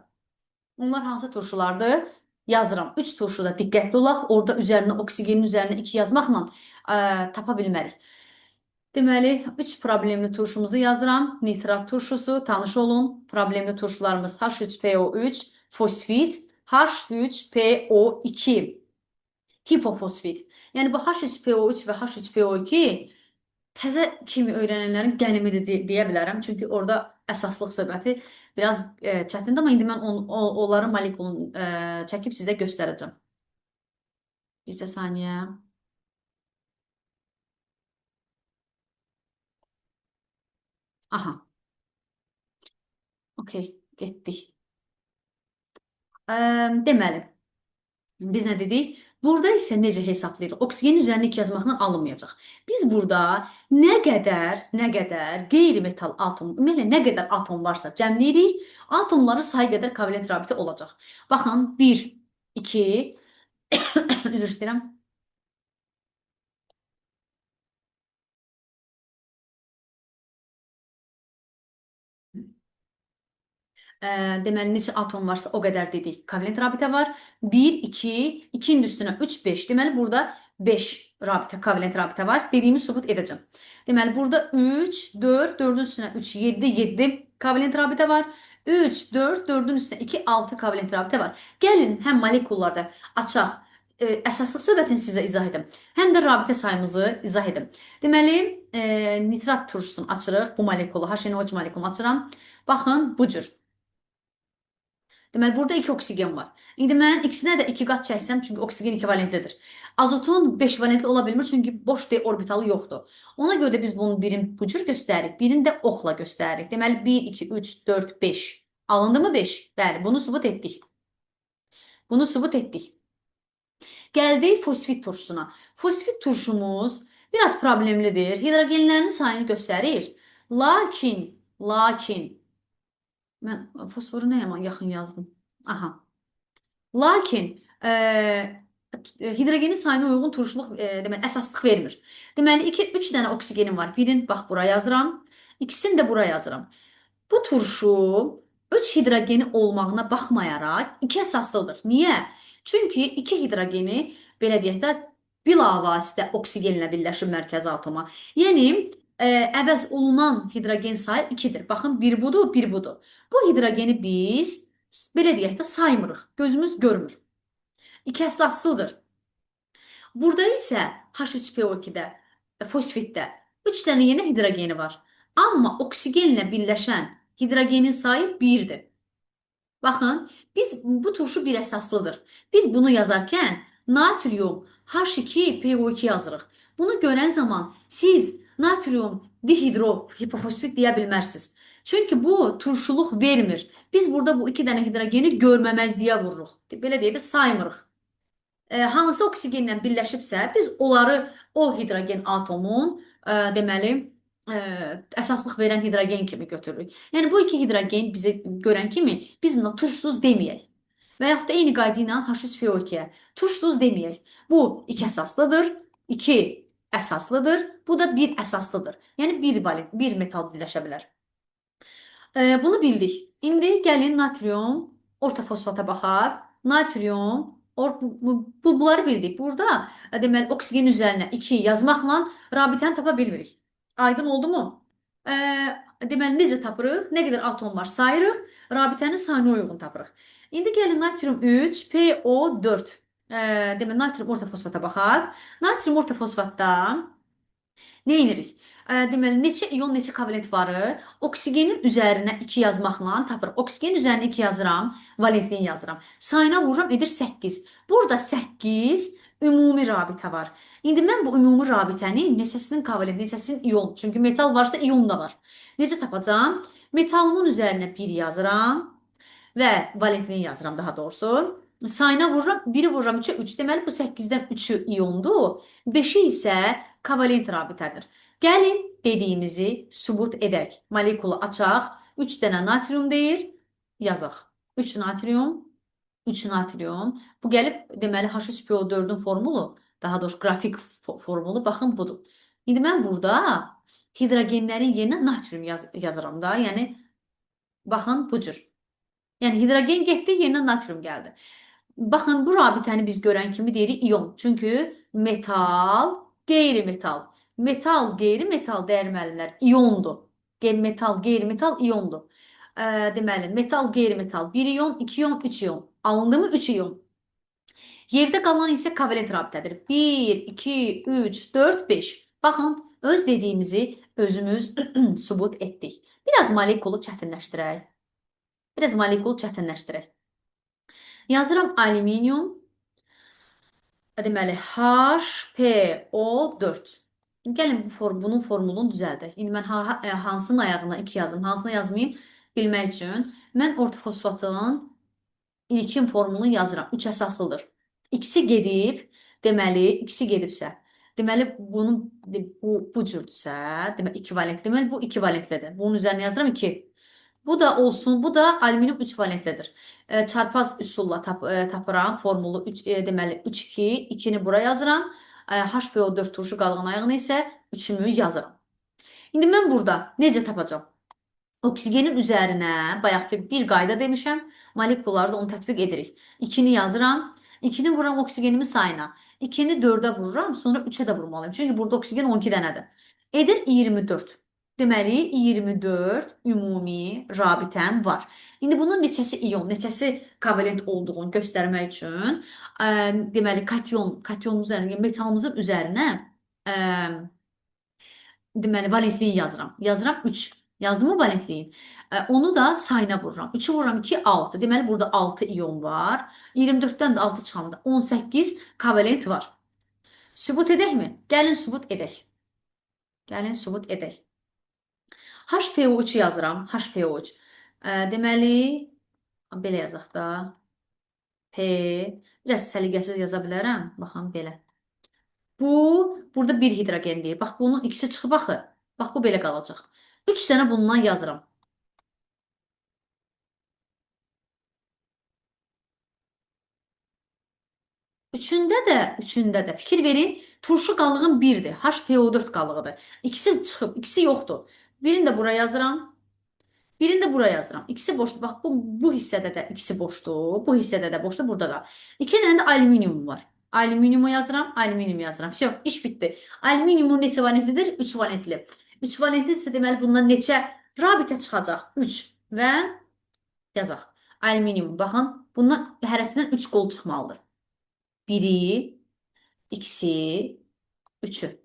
Speaker 1: Onlar hansı turşulardır? Yazıram. 3 turşuda diqqətli olaq. Orada üzərinə oksigenin üzərinə 2 yazmaqla tapa bilmərik. Deməli, 3 problemli turşumuzu yazıram. Nitrat turşusu, tanış olun. Problemli turşularımız H3PO3, fosfit, H3PO2, hipofosfit. Yəni bu H3PO3 və H3PO2 təzə kimi öyrənənlərin qənimidir deyə bilərəm. Çünki orada əsaslıq söhbəti biraz çətindir, amma indi mən onların molekulunu çəkib sizə göstərəcəm. Bircə saniyə. Aha. Okey, getdik. Deməli, biz nə dedik? Burada isə necə hesablayırıq? Oksigenin üzərinə 2 yazmaqla alınmayacaq. Biz burada nə qədər qeyri-metal atom, ümumiyyətlə nə qədər atom varsa cəmləyirik, atomların sayı qədər kovalent rabitə olacaq. Baxın, 1, 2, üzr istəyirəm. Deməli, neçə atom varsa o qədər dedik. Kovalent rabitə var. 1, 2, 2-nin üstünə 3, 5. Deməli, burada 5 rabitə, kovalent rabitə var. Dediyimi sübut edəcəm. Deməli, burada 3, 4, 4-ün üstünə 3, 7, 7 kovalent rabitə var. 3, 4, 4-ün üstünə 2, 6 kovalent rabitə var. Gəlin, həm molekullarda açaq, əsaslıq söhbətini sizə izah edim. Həm də rabitə sayımızı izah edim. Deməli, nitrat turşusunu açırıq. Bu molekulu, HNO3 molekulunu açıram. Baxın, bu cür. Deməli, burada 2 oksigen var. İndi mən ikisinə də 2 qat çəksəm, çünki oksigen 2 valentlidir. Azotun 5 valentli ola bilmir, çünki boş D orbitalı yoxdur. Ona görə də biz bunun birini bu cür göstəririk, birini də oxla göstəririk. Deməli, 1, 2, 3, 4, 5. Alındı mı 5? Bəli, bunu sübut etdik. Bunu sübut etdik. Gəldik fosfit turşusuna. Fosfit turşumuz biraz problemlidir. Hidrogenlərin sayını göstərir. Lakin, mən fosforu nə yaman yaxın yazdım. Aha. Lakin hidrogenin sayına uyğun turşuluq, deməli, əsaslıq vermir. Deməli, 2, 3 dənə oksigenim var. Birini bax bura yazıram. İkisini də bura yazıram. Bu turşu 3 hidrogeni olmağına baxmayaraq 2 əsaslıdır. Niyə? Çünki 2 hidrogeni, belə deyək də, bilavasitə oksigenlə birləşir mərkəzi atoma. Yəni, əvəz olunan hidrogen sayı 2-dir. Baxın, bir budur, bir budur. Bu hidrogeni biz, belə deyək də, saymırıq. Gözümüz görmür. 2 əsaslıdır. Burada isə H3PO2-də, fosfitdə 3 dənə yeni hidrogeni var. Amma oksigenlə birləşən hidrogenin sayı 1-dir. Baxın, biz bu turşu bir əsaslıdır. Biz bunu yazarkən Natrium H2PO2 yazırıq. Bunu görən zaman siz natrium dihidrohipofosfit deyə bilmərsiniz. Çünki bu turşuluq vermir. Biz burada bu iki dənə hidrogeni görməməzliyə vururuq. Belə deyək də saymırıq. Hansı oksigenlə birləşibsə, biz onları o hidrogen atomun deməli əsaslıq verən hidrogen kimi götürürük. Yəni bu iki hidrogen bizə görən kimi biz buna turşsuz deməyək. Və yaxud da eyni qayda ilə H3PO2-yə turşsuz deməyək. Bu iki əsaslıdır, iki əsaslıdır, bu da bir əsaslıdır. Yəni bir valent, bir metal birləşə bilər. Bunu bildik. İndi gəlin natrium ortofosfata baxaq. Natrium bunları bildik. Burada deməli oksigen üzərinə 2 yazmaqla rabitəni tapa bilmirik. Aydın oldu mu? Deməli necə tapırıq? Nə qədər atom var sayırıq. Rabitənin sayına uyğun tapırıq. İndi gəlin natrium 3 PO4. Deməli natrium ortofosfata baxaq. Natrium ortofosfatda nə edirik? Deməli, neçə ion, neçə kovalent varı oksigenin üzərinə 2 yazmaqla tapırıq. Oksigenin üzərinə 2 yazıram, valentliyini yazıram. Sayına vururam, edir 8. Burada 8 ümumi rabitə var. İndi mən bu ümumi rabitənin neçəsinin kovalent, neçəsinin ion. Çünki metal varsa ion da var. Necə tapacağam? Metalımın üzərinə 1 yazıram və valentliyini yazıram daha doğrusu. Sayına vururam, 1-i vururam 3-ə 3. Deməli, bu 8-dən 3-ü iondur. 5-i isə kovalent rabitədir. Gəlin dediyimizi sübut edək. Molekulu açaq. 3 dənə natrium deyir. Yazaq. 3 natrium, 3 natrium. Bu gəlib deməli H3PO4-ün formulu, daha doğrusu qrafik formulu baxın budur. İndi mən burada hidrogenlərin yerinə natrium yazıram da. Yəni baxın bu cür. Yəni hidrogen getdi, yerinə natrium gəldi. Baxın bu rabitəni biz görən kimi deyirik ion. Çünki metal, qeyri-metal. Metal, qeyri-metal dəyərli müəllimlər iondur. Metal, qeyri-metal iondur. Deməli, metal, qeyri-metal 1 ion, 2 ion, 3 ion. Alındı mı 3 ion. Yerdə qalan isə kovalent rabitədir. 1, 2, 3, 4, 5. Baxın, öz dediyimizi özümüz sübut etdik. Biraz molekulu çətinləşdirək. Biraz molekulu çətinləşdirək. Yazıram alüminium. Deməli, HPO4. Gəlin bunun formulunu düzəldək. İndi mən hansının ayağına 2 yazım, hansına yazmayayım bilmək üçün. Mən ortofosfatın ilkin formulunu yazıram. 3 əsaslıdır. İkisi gedib, deməli, ikisi gedibsə, deməli, bunun bu cürdürsə, deməli, 2 valentli, deməli, bu 2 valentlidir. Bunun üzərinə yazıram 2. Bu da olsun, bu da alüminium 3 valentlidir. Çarpaz üsulla tapıram formulu 3, deməli 3, 2, 2-ni bura yazıram. HPO4 turşu qalığın ayağına isə 3-ümü yazıram. İndi mən burada necə tapacağam? Oksigenin üzərinə bayaqki bir qayda demişəm. Molekullarda onu tətbiq edirik. 2-ni yazıram. 2-ni vururam oksigenimin sayına. 2-ni 4-ə vururam, sonra 3-ə də vurmalıyım. Çünki burada oksigen 12 dənədir. Edir 24. Deməli, 24 ümumi rabitəm var. İndi bunun neçəsi ion, neçəsi kovalent olduğunu göstərmək üçün, deməli, katyonun üzərinə, metalımızın üzərinə, deməli, valentliyi yazıram. Yazıram 3. Yazdım mı valentliyin? Onu da sayına vururam. 3-ü vururam 2, 6. Deməli, burada 6 ion var. 24-dən də 6 çıxanda 18 kovalent var. Sübut edək mi? Gəlin sübut edək. Gəlin sübut edək. HPO3 yazıram. HPO3. Deməli, belə yazaq da. P. Biraz səliqəsiz yaza bilərəm. Baxın, belə. Bu, burada bir hidrogen deyir. Bax, bunun ikisi çıxıb axı. Bax, bu belə qalacaq. 3 dənə bundan yazıram. Üçündə də fikir verin, turşu qalığın 1-dir. HPO4 qalığıdır. İkisi çıxıb, ikisi yoxdur. Birini də bura yazıram. Birini də bura yazıram. İkisi boşdur. Bax, bu hissədə də ikisi boşdur. Bu hissədə də boşdur, burada da. 2 dənə də alüminium var. Alüminiumu yazıram, alüminium yazıram. Vəsyo, iş bitdi. Alüminiumun neçə valentlidir? 3 valentli. 3 valentlidirsə, deməli, bundan neçə rabitə çıxacaq? 3 və yazaq. Alüminium. Baxın, bundan hərəsindən 3 qol çıxmalıdır. Biri, ikisi, üçü.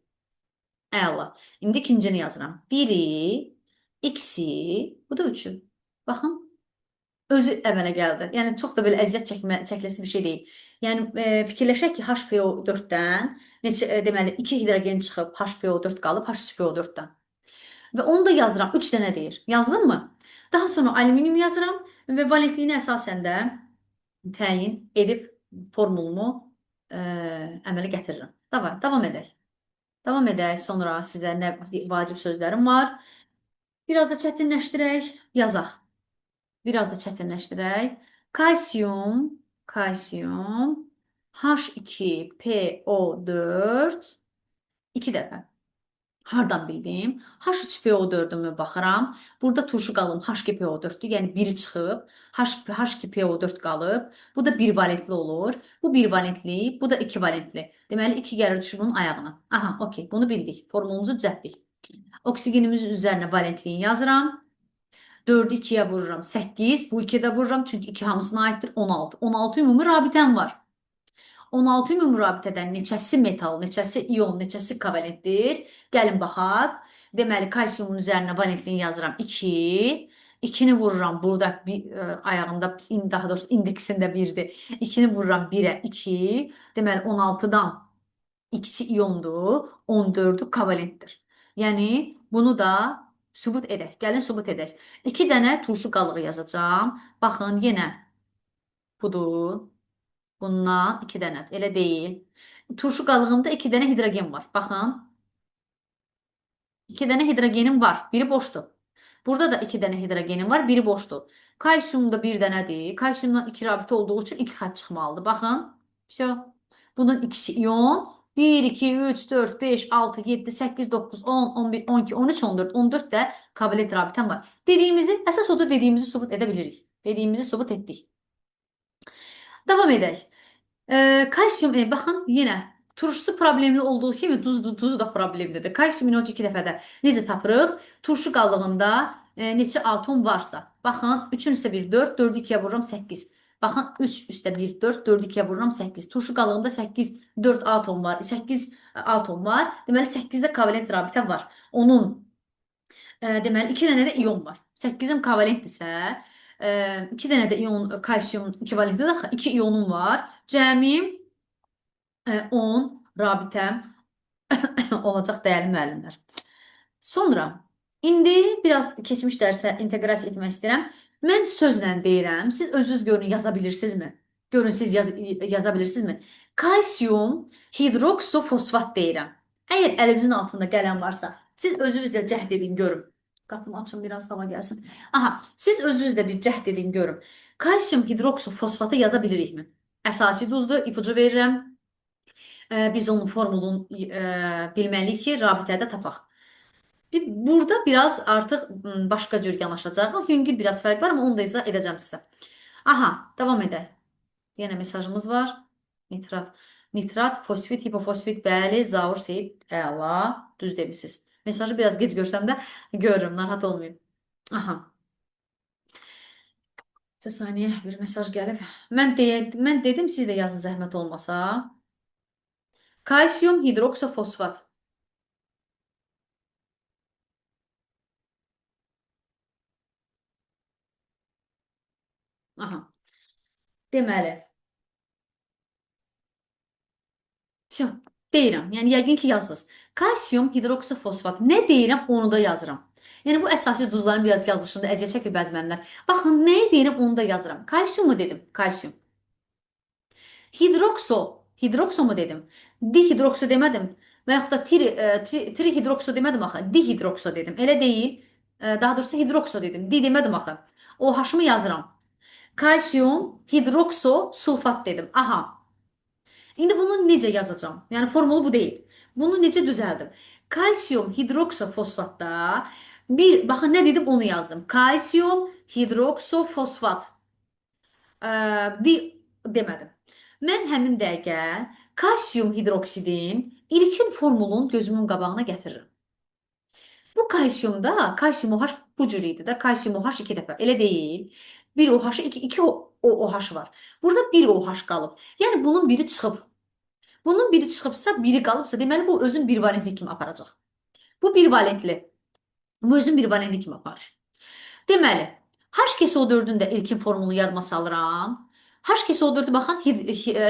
Speaker 1: Əla. İndi ikincini yazıram. Biri, ikisi, bu da üçü. Baxın. Özü əmələ gəldi. Yəni çox da belə əziyyət çəkiləsi bir şey deyil. Yəni fikirləşək ki, HPO4-dən neçə deməli 2 hidrogen çıxıb HPO4 qalıb H3PO4-dən. Və onu da yazıram. 3 dənə deyir. Yazdın mı? Daha sonra alüminium yazıram və valentliyinə əsasən də təyin edib formulumu əmələ gətirirəm. Davam, davam edək. Davam edək. Sonra sizə nə vacib sözlərim var. Biraz da çətinləşdirək, yazaq. Biraz da çətinləşdirək. Kalsium, kalsium H2PO4 2 dəfə. Hardan bildim? H3PO4-ümü baxıram. Burada turşu qalım H2PO4-dür. Yəni biri çıxıb. H2PO4 qalıb. Bu da bir valentli olur. Bu bir valentli, bu da iki valentli. Deməli 2 gəlir düşür bunun ayağına. Aha, okey. Bunu bildik. Formulumuzu düzəltdik. Oksigenimizin üzərinə valentliyini yazıram. 4-ü 2-yə vururam. 8. Bu 2-yə də vururam. Çünki 2 hamısına aiddir. 16. 16 ümumi rabitəm var. 16 ümumi rabitədən neçəsi metal, neçəsi ion, neçəsi kovalentdir? Gəlin baxaq. Deməli, kalsiumun üzərinə valentliyini yazıram 2. 2-ni vururam burada bir, ayağında, daha doğrusu indeksində 1-dir. 2-ni vururam 1-ə 2. Deməli, 16-dan ikisi iondur, 14-ü kovalentdir. Yəni, bunu da sübut edək. Gəlin sübut edək. 2 dənə turşu qalığı yazacağam. Baxın, yenə budur. Bundan 2 dənə. Elə deyil. Turşu qalığımda 2 dənə hidrogen var. Baxın. 2 dənə hidrogenim var. Biri boşdur. Burada da 2 dənə hidrogenim var. Biri boşdur. Kalsiumda 1 dənədir. Kalsiumdan 2 rabitə olduğu üçün 2 xətt çıxmalıdır. Baxın. Vəsə. Bunun ikisi ion. 1, 2, 3, 4, 5, 6, 7, 8, 9, 10, 11, 12, 13, 14. 14 də kovalent rabitəm var. Dediyimizi, əsas odur dediyimizi sübut edə bilirik. Dediyimizi sübut etdik. Davam edək. Kalsium, baxın yenə turşusu problemli olduğu kimi duzu da problemlidir. Kalsium inoc 2 dəfədə necə tapırıq? Turşu qalığında neçə atom varsa. Baxın 3-ün üstə 1, 4, 4-ü 2-yə vururam 8. Baxın 3 üstə 1, 4, 4-ü 2-yə vururam 8. Turşu qalığında 8, 4 atom var. 8 atom var. Deməli 8-də kovalent rabitə var. Onun deməli 2 dənə də ion var. 8-im kovalentdirsə, 2 dənə də ion kalsium 2 valentdir axı 2 ionum var. Cəmi 10 rabitəm olacaq dəyərli müəllimlər. Sonra indi biraz keçmiş dərsə inteqrasiya etmək istəyirəm. Mən sözlə deyirəm, siz özünüz görün yaza bilirsinizmi? Görün siz yaza bilirsinizmi? Kalsium hidroksofosfat deyirəm. Əgər əlinizin altında qələm varsa, siz özünüz də cəhd edin görün. Qapımı açın biraz hava gəlsin. Aha, siz özünüz də bir cəhd edin görün. Kalsium hidroksofosfatı yaza bilirikmi? Əsasi duzdur, ipucu verirəm. Biz onun formulunu bilməliyik ki, rabitədə tapaq. Burada biraz artıq başqa cür yanaşacağıq. Yüngül biraz fərq var, amma onu da izah edəcəm sizə. Aha, davam edək. Yenə mesajımız var. Nitrat. Nitrat, fosfit, hipofosfit, bəli, Zaur Seyid, əla, düz demişsiniz. Mesajı biraz gec görsəm də görürüm, narahat olmayın. Aha. Bir saniyə, bir mesaj gəlib. Mən dedim, siz də yazın zəhmət olmasa. Kalsium hidroksofosfat. Aha. Deməli. Vəsə, deyirəm. Yəni yəqin ki yazdınız. Kalsium hidroksofosfat. Nə deyirəm, onu da yazıram. Yəni bu əsasi duzların biraz yazılışında əziyyət çəkir bəzi müəllimlər. Baxın, nə deyirəm, onu da yazıram. Kalsium mu dedim? Kalsium. Hidrokso, hidrokso mu dedim? Dihidrokso demədim. Və yaxud da trihidrokso demədim axı. Dihidrokso dedim. Elə deyil. Daha doğrusu hidrokso dedim. Di demədim axı. O H-ımı yazıram. Kalsium hidrokso sulfat dedim. Aha. İndi bunu necə yazacağam? Yəni formulu bu deyil. Bunu necə düzəldim? Kalsium hidroksofosfatda bir, baxın nə dedim onu yazdım. Kalsium hidroksofosfat. Di demədim. Mən həmin dəqiqə kalsium hidroksidin ilkin formulunu gözümün qabağına gətirirəm. Bu kalsiumda kalsium OH bu cür idi də. Kalsium OH 2 dəfə. Elə deyil. Bir OH, 2 OH var. Burada bir OH qalıb. Yəni bunun biri çıxıb. Bunun biri çıxıbsa, biri qalıbsa, deməli bu özün bir valentli kimi aparacaq. Bu bir valentli. Bu özün bir valentli kimi aparır. Deməli, HgSO4-ün də ilkin formulunu yadıma salıram. HgSO4-ü baxın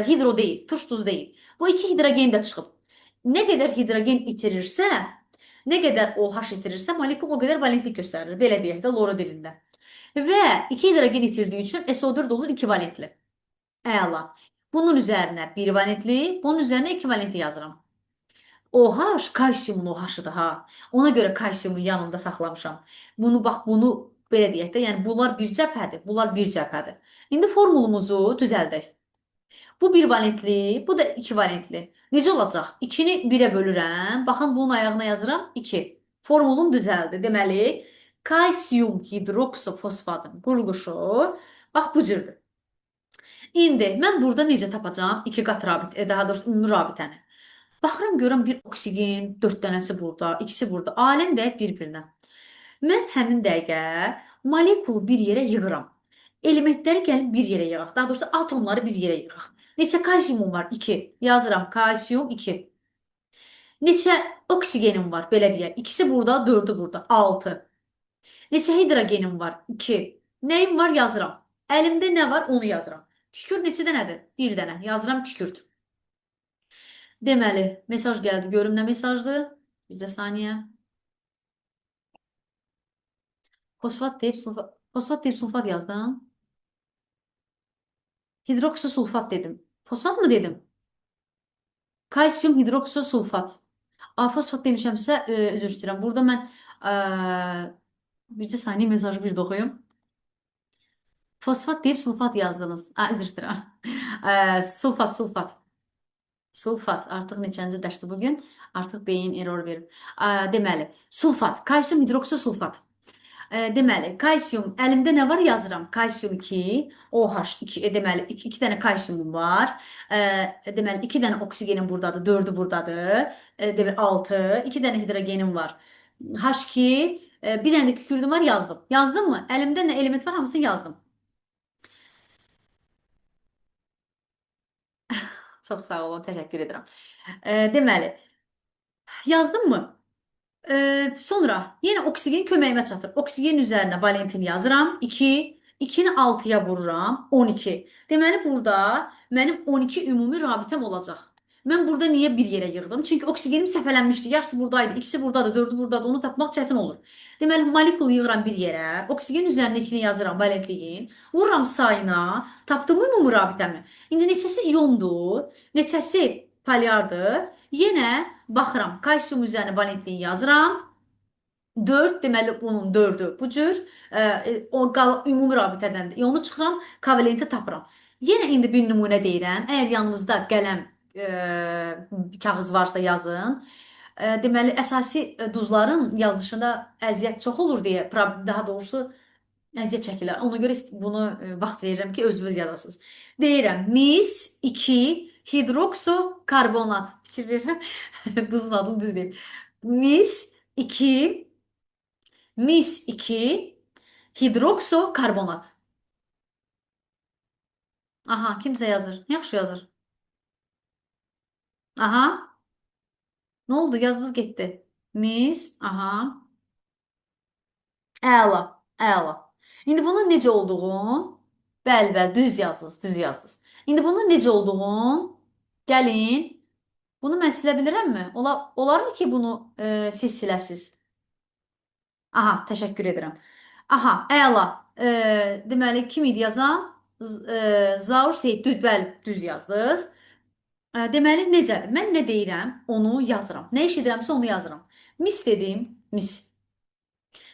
Speaker 1: hidro deyil, turş duz deyil. Bu iki hidrogen də çıxıb. Nə qədər hidrogen itirirsə, nə qədər OH itirirsə, molekul o qədər valentlik göstərir. Belə deyək də loro dilində. Və iki hidrogen itirdiyi üçün SO4 olur 2 valentli. Əla. Bunun üzərinə 1 valentli, bunun üzərinə 2 valentli yazıram. OH kalsiumun OH-ıdır ha. Ona görə kalsiumun yanında saxlamışam. Bunu bax, bunu belə deyək də, yəni bunlar bir cəbhədir, bunlar bir cəbhədir. İndi formulumuzu düzəldək. Bu bir valentli, bu da 2 valentli. Necə olacaq? 2-ni 1-ə bölürəm. Baxın, bunun ayağına yazıram 2. Formulum düzəldi. Deməli, kalsium hidroksofosfatın quruluşu bax bu cürdür. İndi mən burada necə tapacağam iki qat rabitə, daha doğrusu ümumi rabitəni? Baxıram, görürəm bir oksigen, 4 dənəsi burada, ikisi burada. Aləm dəyib bir-birinə. Mən həmin dəqiqə molekulu bir yerə yığıram. Elementləri gəlin bir yerə yığaq. Daha doğrusu atomları bir yerə yığaq. Neçə kalsiumum var? 2. Yazıram kalsium 2. Neçə oksigenim var? Belə deyək. İkisi burada, 4-ü burada. 6. Neçə hidrogenim var? 2. Nəyim var? Yazıram. Əlimdə nə var? Onu yazıram. Kükürt neçə dənədir? Bir dənə. Yazıram kükürt. Deməli, mesaj gəldi. Görüm nə mesajdır? Bizə saniyə. Fosfat deyib sulfat, fosfat deyib sulfat yazdım. Hidroksosulfat dedim. Fosfat mı dedim? Kalsium hidroksosulfat. A, fosfat demişəmsə, üzr istəyirəm. Burada mən bircə saniyə mesajı bir də oxuyum. Fosfat deyib sulfat yazdınız. A, üzr istəyirəm. Sulfat, sulfat. Sulfat. Artıq neçənci dərsdir bugün? Artıq beyin error verir. Deməli, sulfat. Kalsium hidroksosulfat. Deməli, kalsium, əlimdə nə var yazıram. Kalsium 2, OH 2, deməli 2 dənə kalsiumum var. Deməli, 2 dənə oksigenim buradadır, 4-ü buradadır. Deməli, 6, 2 dənə hidrogenim var. H2, bir dənə də kükürdüm var, yazdım. Yazdım mı? Əlimdə nə element var, hamısını yazdım. Çox sağ olun, təşəkkür edirəm. Deməli, yazdım mı? Sonra yenə oksigen köməyimə çatır. Oksigen üzərinə valentini yazıram. 2, 2-ni 6-ya vururam. 12. Deməli, burada mənim 12 ümumi rabitəm olacaq. Mən burada niyə bir yerə yığdım? Çünki oksigenim səpələnmişdi. Yarısı buradaydı, ikisi buradadır, dördü buradadır. Onu tapmaq çətin olur. Deməli, molekulu yığıram bir yerə. Oksigen üzərinə 2-ni yazıram valentliyin. Vururam sayına. Tapdım ümumi rabitəmi? İndi neçəsi iyondur, neçəsi polyardır? Yenə baxıram. Kalsium üzərinə valentliyi yazıram. 4, deməli bunun 4-ü bu cür. O ümumi rabitədən də iyonu çıxıram, kovalenti tapıram. Yenə indi bir nümunə deyirəm. Əgər yanınızda qələm, kağız varsa yazın. Deməli, əsasi duzların yazılışında əziyyət çox olur deyə, daha doğrusu əziyyət çəkirlər. Ona görə bunu vaxt verirəm ki, özünüz yazasınız. Deyirəm, mis 2 hidroksokarbonat. Fikir verirəm, duzun adını düz deyim. Mis 2, mis 2 hidroksokarbonat. Aha, kimsə yazır. Yaxşı yazır. Aha. Nə oldu? Yazınız getdi. Mis, aha. Əla, əla. İndi bunun necə olduğunu, bəli, bəli, düz yazdınız, düz yazdınız. İndi bunun necə olduğunu, gəlin, bunu mən silə bilirəmmi? Olar mı ki, bunu siz siləsiz? Aha, təşəkkür edirəm. Aha, əla. Deməli, kim idi yazan? Zaur Seyid, düz, bəli, düz yazdınız. Deməli, necədir? Mən nə deyirəm, onu yazıram. Nə iş edirəmsə, onu yazıram. Mis dedim, mis.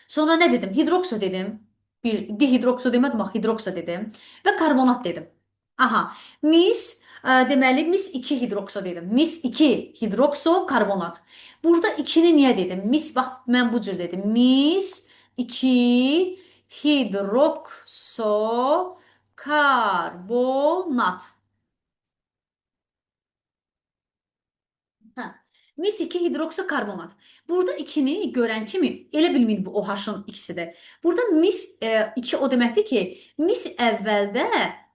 Speaker 1: Sonra nə dedim? Hidrokso dedim. Bir dihidrokso demədim, bax, hidrokso dedim. Və karbonat dedim. Aha, mis, deməli, mis 2 hidrokso dedim. Mis 2 hidrokso karbonat. Burada 2-ni niyə dedim? Mis, bax, mən bu cür dedim. Mis 2 hidrokso karbonat. Hə. Mis 2 hidroksokarbonat. Burada 2-ni görən kimi elə bilməyin bu OH-ın ikisidir. Burada mis 2 o deməkdir ki, mis əvvəldə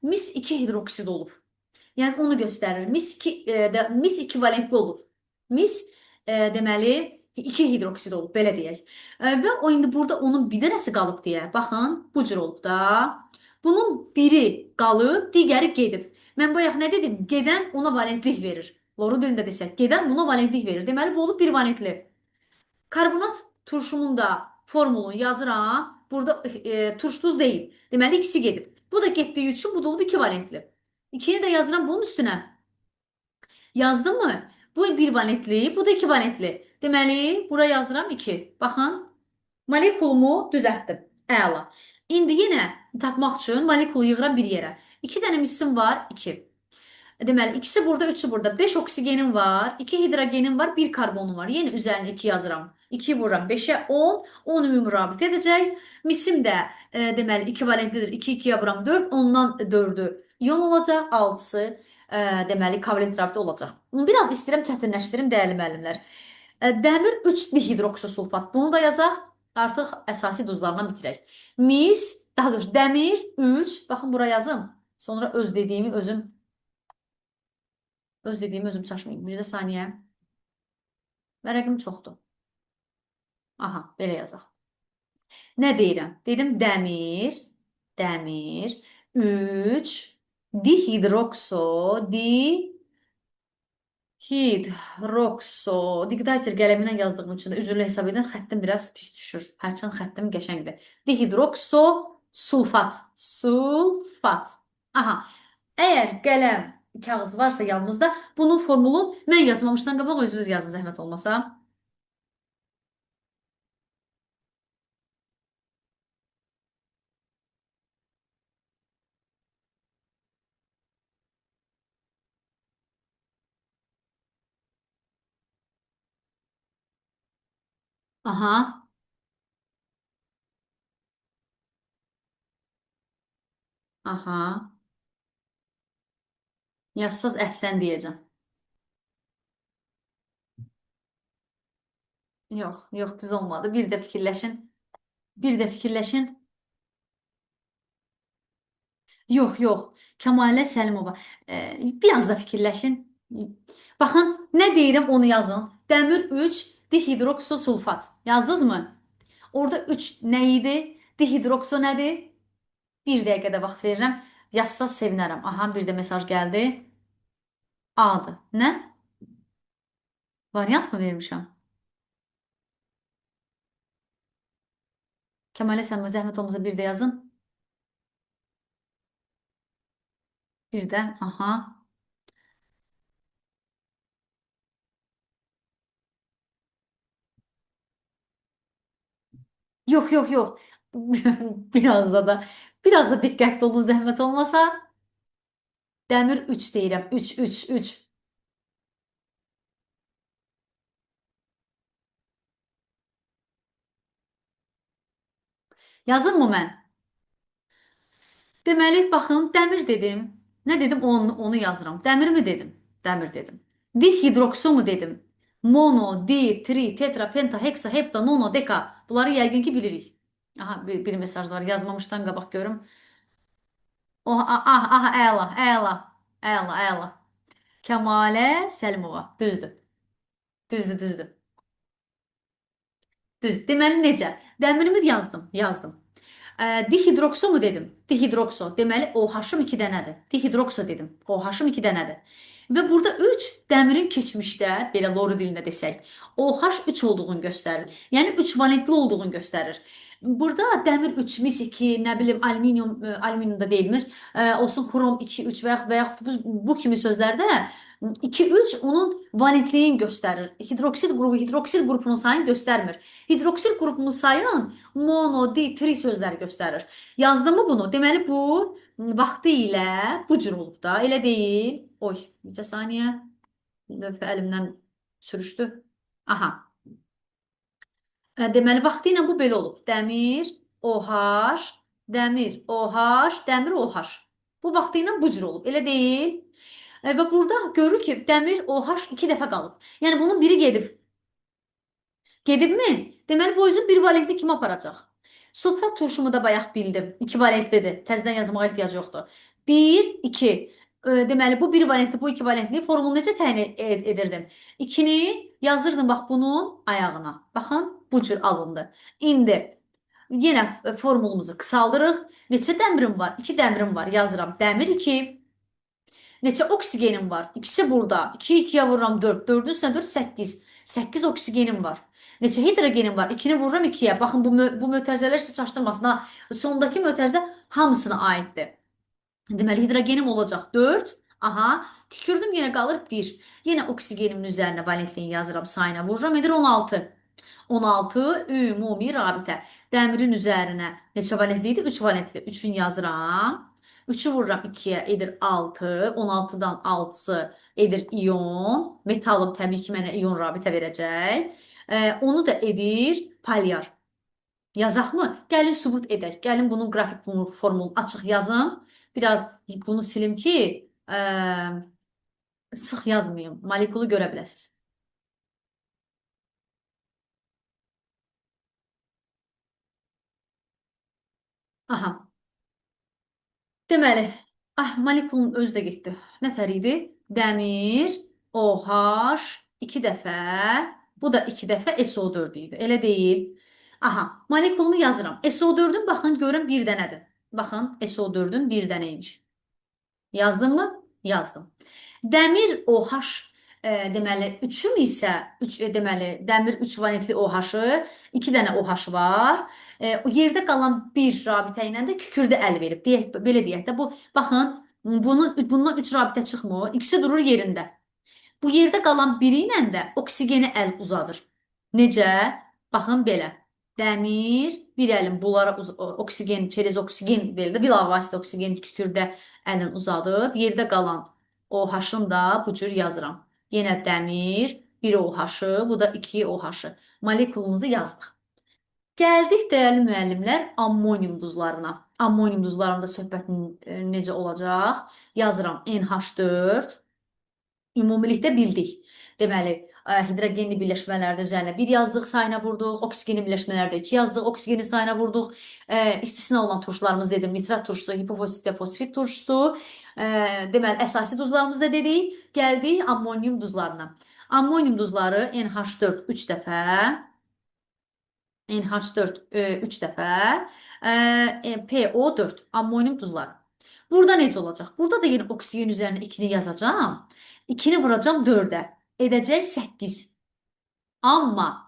Speaker 1: mis 2 hidroksid olub. Yəni onu göstərir. Mis 2 də mis 2 valentli olub. Mis deməli 2 hidroksid olub, belə deyək. Və o indi burada onun bir dənəsi qalıb deyə. Baxın, bu cür olub da. Bunun biri qalıb, digəri gedib. Mən bayaq nə dedim? Gedən ona valentlik verir. Loru dilində desək, gedən buna valentlik verir. Deməli, bu olub bir valentli. Karbonat turşumun da formulunu yazıram. Burada turş duz deyil. Deməli, ikisi gedib. Bu da getdiyi üçün bu da olub 2 valentli. 2-ni də yazıram bunun üstünə. Yazdım mı? Bu 1 valentli, bu da 2 valentli. Deməli, bura yazıram 2. Baxın, molekulumu düzəltdim. Əla. İndi yenə tapmaq üçün molekulu yığıram bir yerə. 2 dənə misim var, 2. Deməli, ikisi burada, üçü burada. 5 oksigenim var, 2 hidrogenim var, 1 karbonum var. Yenə üzərinə 2 yazıram. 2 vururam 5-ə 10, 10 ümumi rabitə edəcək. Misim də deməli 2 valentlidir. 2 2-yə vuram 4, ondan 4-ü ion olacaq, 6-sı deməli kovalent rabitə olacaq. Biraz istəyirəm çətinləşdirim dəyərli müəllimlər. Dəmir 3 dihidroksosulfat. Bunu da yazaq. Artıq əsasi duzlarla bitirək. Mis, daha doğrusu dəmir 3, baxın bura yazım. Sonra öz dediyimi özüm çaşmayayım. Bir də saniyə. Vərəqim çoxdur. Aha, belə yazaq. Nə deyirəm? Dedim dəmir, dəmir 3 dihidrokso, dihidrokso. Digitizer qələmi ilə yazdığım üçün də üzrlü hesab edin, xəttim biraz pis düşür. Hərçənd xəttim qəşəngdir. Dihidrokso sulfat, sulfat. Aha, əgər qələm, kağız varsa yanımızda, bunun formulunu mən yazmamışdan qabaq özünüz yazın, zəhmət olmasa. Aha, aha. Yazsaz əhsən deyəcəm. Yox, yox, düz olmadı. Bir də fikirləşin. Bir də fikirləşin. Yox, yox. Kəmalə Səlimova. Biraz da fikirləşin. Baxın, nə deyirəm onu yazın. Dəmir 3 dihidroksosulfat. Yazdınız mı? Orada 3 nə idi? Dihidrokso nədir? Bir dəqiqə də vaxt verirəm. Yazsaz sevinərəm. Aha, bir də mesaj gəldi. A-dır. Nə? Variant mı vermişəm? Kəmalə Səlimova, zəhmət olmasa bir də yazın. Bir də, aha. Yox, yox, yox. Biraz da biraz da diqqətli olun, zəhmət olmasa. Dəmir 3 deyirəm. 3, 3, 3. Yazın mı mən? Deməli, baxın, dəmir dedim. Nə dedim? Onu yazıram. Dəmir mi dedim? Dəmir dedim. Dihidrokso mu dedim? Mono, di, tri, tetra, penta, heksa, hepta, nono, deka. Bunları yəqin ki bilirik. Aha, bir mesaj var. Yazmamışdan qabaq görüm. Oh, aha, aha, əla, əla, əla, əla. Kəmalə Səlimova. Düzdür. Düzdür, düzdür. Düz. Deməli necə? Dəmirimi yazdım, yazdım. Dihidrokso mu dedim? Dihidrokso. Deməli OH-ım 2 dənədir. Dihidrokso dedim. OH-ım 2 dənədir. Və burada 3 dəmirin keçmişdə, belə loru dilində desək, OH 3 olduğunu göstərir. Yəni 3 valentli olduğunu göstərir. Burada dəmir 3, mis 2, nə bilim alüminium, alüminium da deyilmir. Olsun xrom 2, 3 və yaxud bu kimi sözlərdə 2, 3 onun valentliyini göstərir. Hidroksid qrupu, hidroksil qrupunun sayını göstərmir. Hidroksil qrupunun sayını mono, di, tri sözləri göstərir. Yazdım mı bunu? Deməli bu vaxtı ilə bu cür olub da. Elə deyil. Oy, neçə saniyə? Lövhə əlimdən sürüşdü. Aha. Deməli, vaxtı ilə bu belə olub. Dəmir, OH, dəmir, OH, dəmir, OH. Bu vaxtı ilə bu cür olub. Elə deyil. Və burada görür ki, dəmir OH 2 dəfə qalıb. Yəni, bunun biri gedib. Gedibmi? Deməli, bu özün bir valentli kim aparacaq? Sulfat turşumu da bayaq bildim. 2 valentlidir. Təzədən yazmağa ehtiyac yoxdur. 1, 2. Deməli, bu bir valentli, bu iki valentli formulu necə təyin edirdim? 2-ni yazırdım, bax, bunun ayağına. Baxın, bu cür alındı. İndi yenə formulumuzu qısaldırıq. Neçə dəmirim var? 2 dəmirim var. Yazıram. Dəmir 2. Neçə oksigenim var? İkisi burada. 2 2-yə vururam 4. 4-ün üstünə 4, 8. 8 oksigenim var. Neçə hidrogenim var? 2-ni vururam 2-yə. Baxın, bu mötərizələr sizi çaşdırmasın. Ha, sondakı mötərizə hamısına aiddir. Deməli, hidrogenim olacaq 4. Aha, tükürdüm, yenə qalır 1. Yenə oksigenimin üzərinə valentliyini yazıram, sayına vururam, edir 16. 16 ümumi rabitə. Dəmirin üzərinə neçə valentli idi? 3 valentli. 3-ün yazıram. 3-ü vururam 2-yə, edir 6. 16-dan 6-sı edir iyon. Metalım təbii ki, mənə iyon rabitə verəcək. Onu da edir polyar. Yazaq mı? Gəlin sübut edək. Gəlin bunun qrafik formulunu açıq yazım. Biraz bunu silim ki, sıx yazmayım. Molekulu görə biləsiniz. Aha. Deməli, molekulun özü də getdi. Nə tər idi? Dəmir, OH 2 dəfə, bu da 2 dəfə SO4 idi. Elə deyil. Aha, molekulumu yazıram. SO4-ün, baxın, görün bir dənədir. Baxın, SO4-ün bir dənə imiş. Yazdım mı? Yazdım. Dəmir OH, deməli, 3-üm isə, 3, deməli, dəmir 3 valentli OH-ı, 2 dənə OH var. O yerdə qalan bir rabitə ilə də kükürdə əl verib. Deyək, belə deyək də, bu, baxın, bundan 3 rabitə çıxmır, ikisi durur yerində. Bu yerdə qalan biri ilə də oksigenə əl uzadır. Necə? Baxın, belə. Dəmir, bir əlin bunlara oksigen, çerez oksigen belə də, bilavasitə oksigen kükürdə əlin uzadıb. Yerdə qalan OH-ın da bu cür yazıram. Yenə dəmir, 1 OH-ı, bu da 2 OH-ı. Molekulumuzu yazdıq. Gəldik, dəyərli müəllimlər, ammonium duzlarına. Ammonium duzlarında söhbət necə olacaq? Yazıram NH4. Ümumilikdə bildik. Deməli, hidrogenli birləşmələrdə üzərinə 1 yazdıq, sayına vurduq. Oksigenli birləşmələrdə 2 yazdıq, oksigenin sayına vurduq. İstisna olan turşularımız dedim, nitrat turşusu, hipofosfit və fosfit turşusu. Deməli, əsasi duzlarımız da dedik. Gəldik ammonium duzlarına. Ammonium duzları NH4 3 dəfə, NH4 3 dəfə, PO4 ammonium duzları. Burada necə olacaq? Burada da yenə oksigen üzərinə 2-ni yazacağam. 2-ni vuracağam 4-ə. Edəcək 8. Amma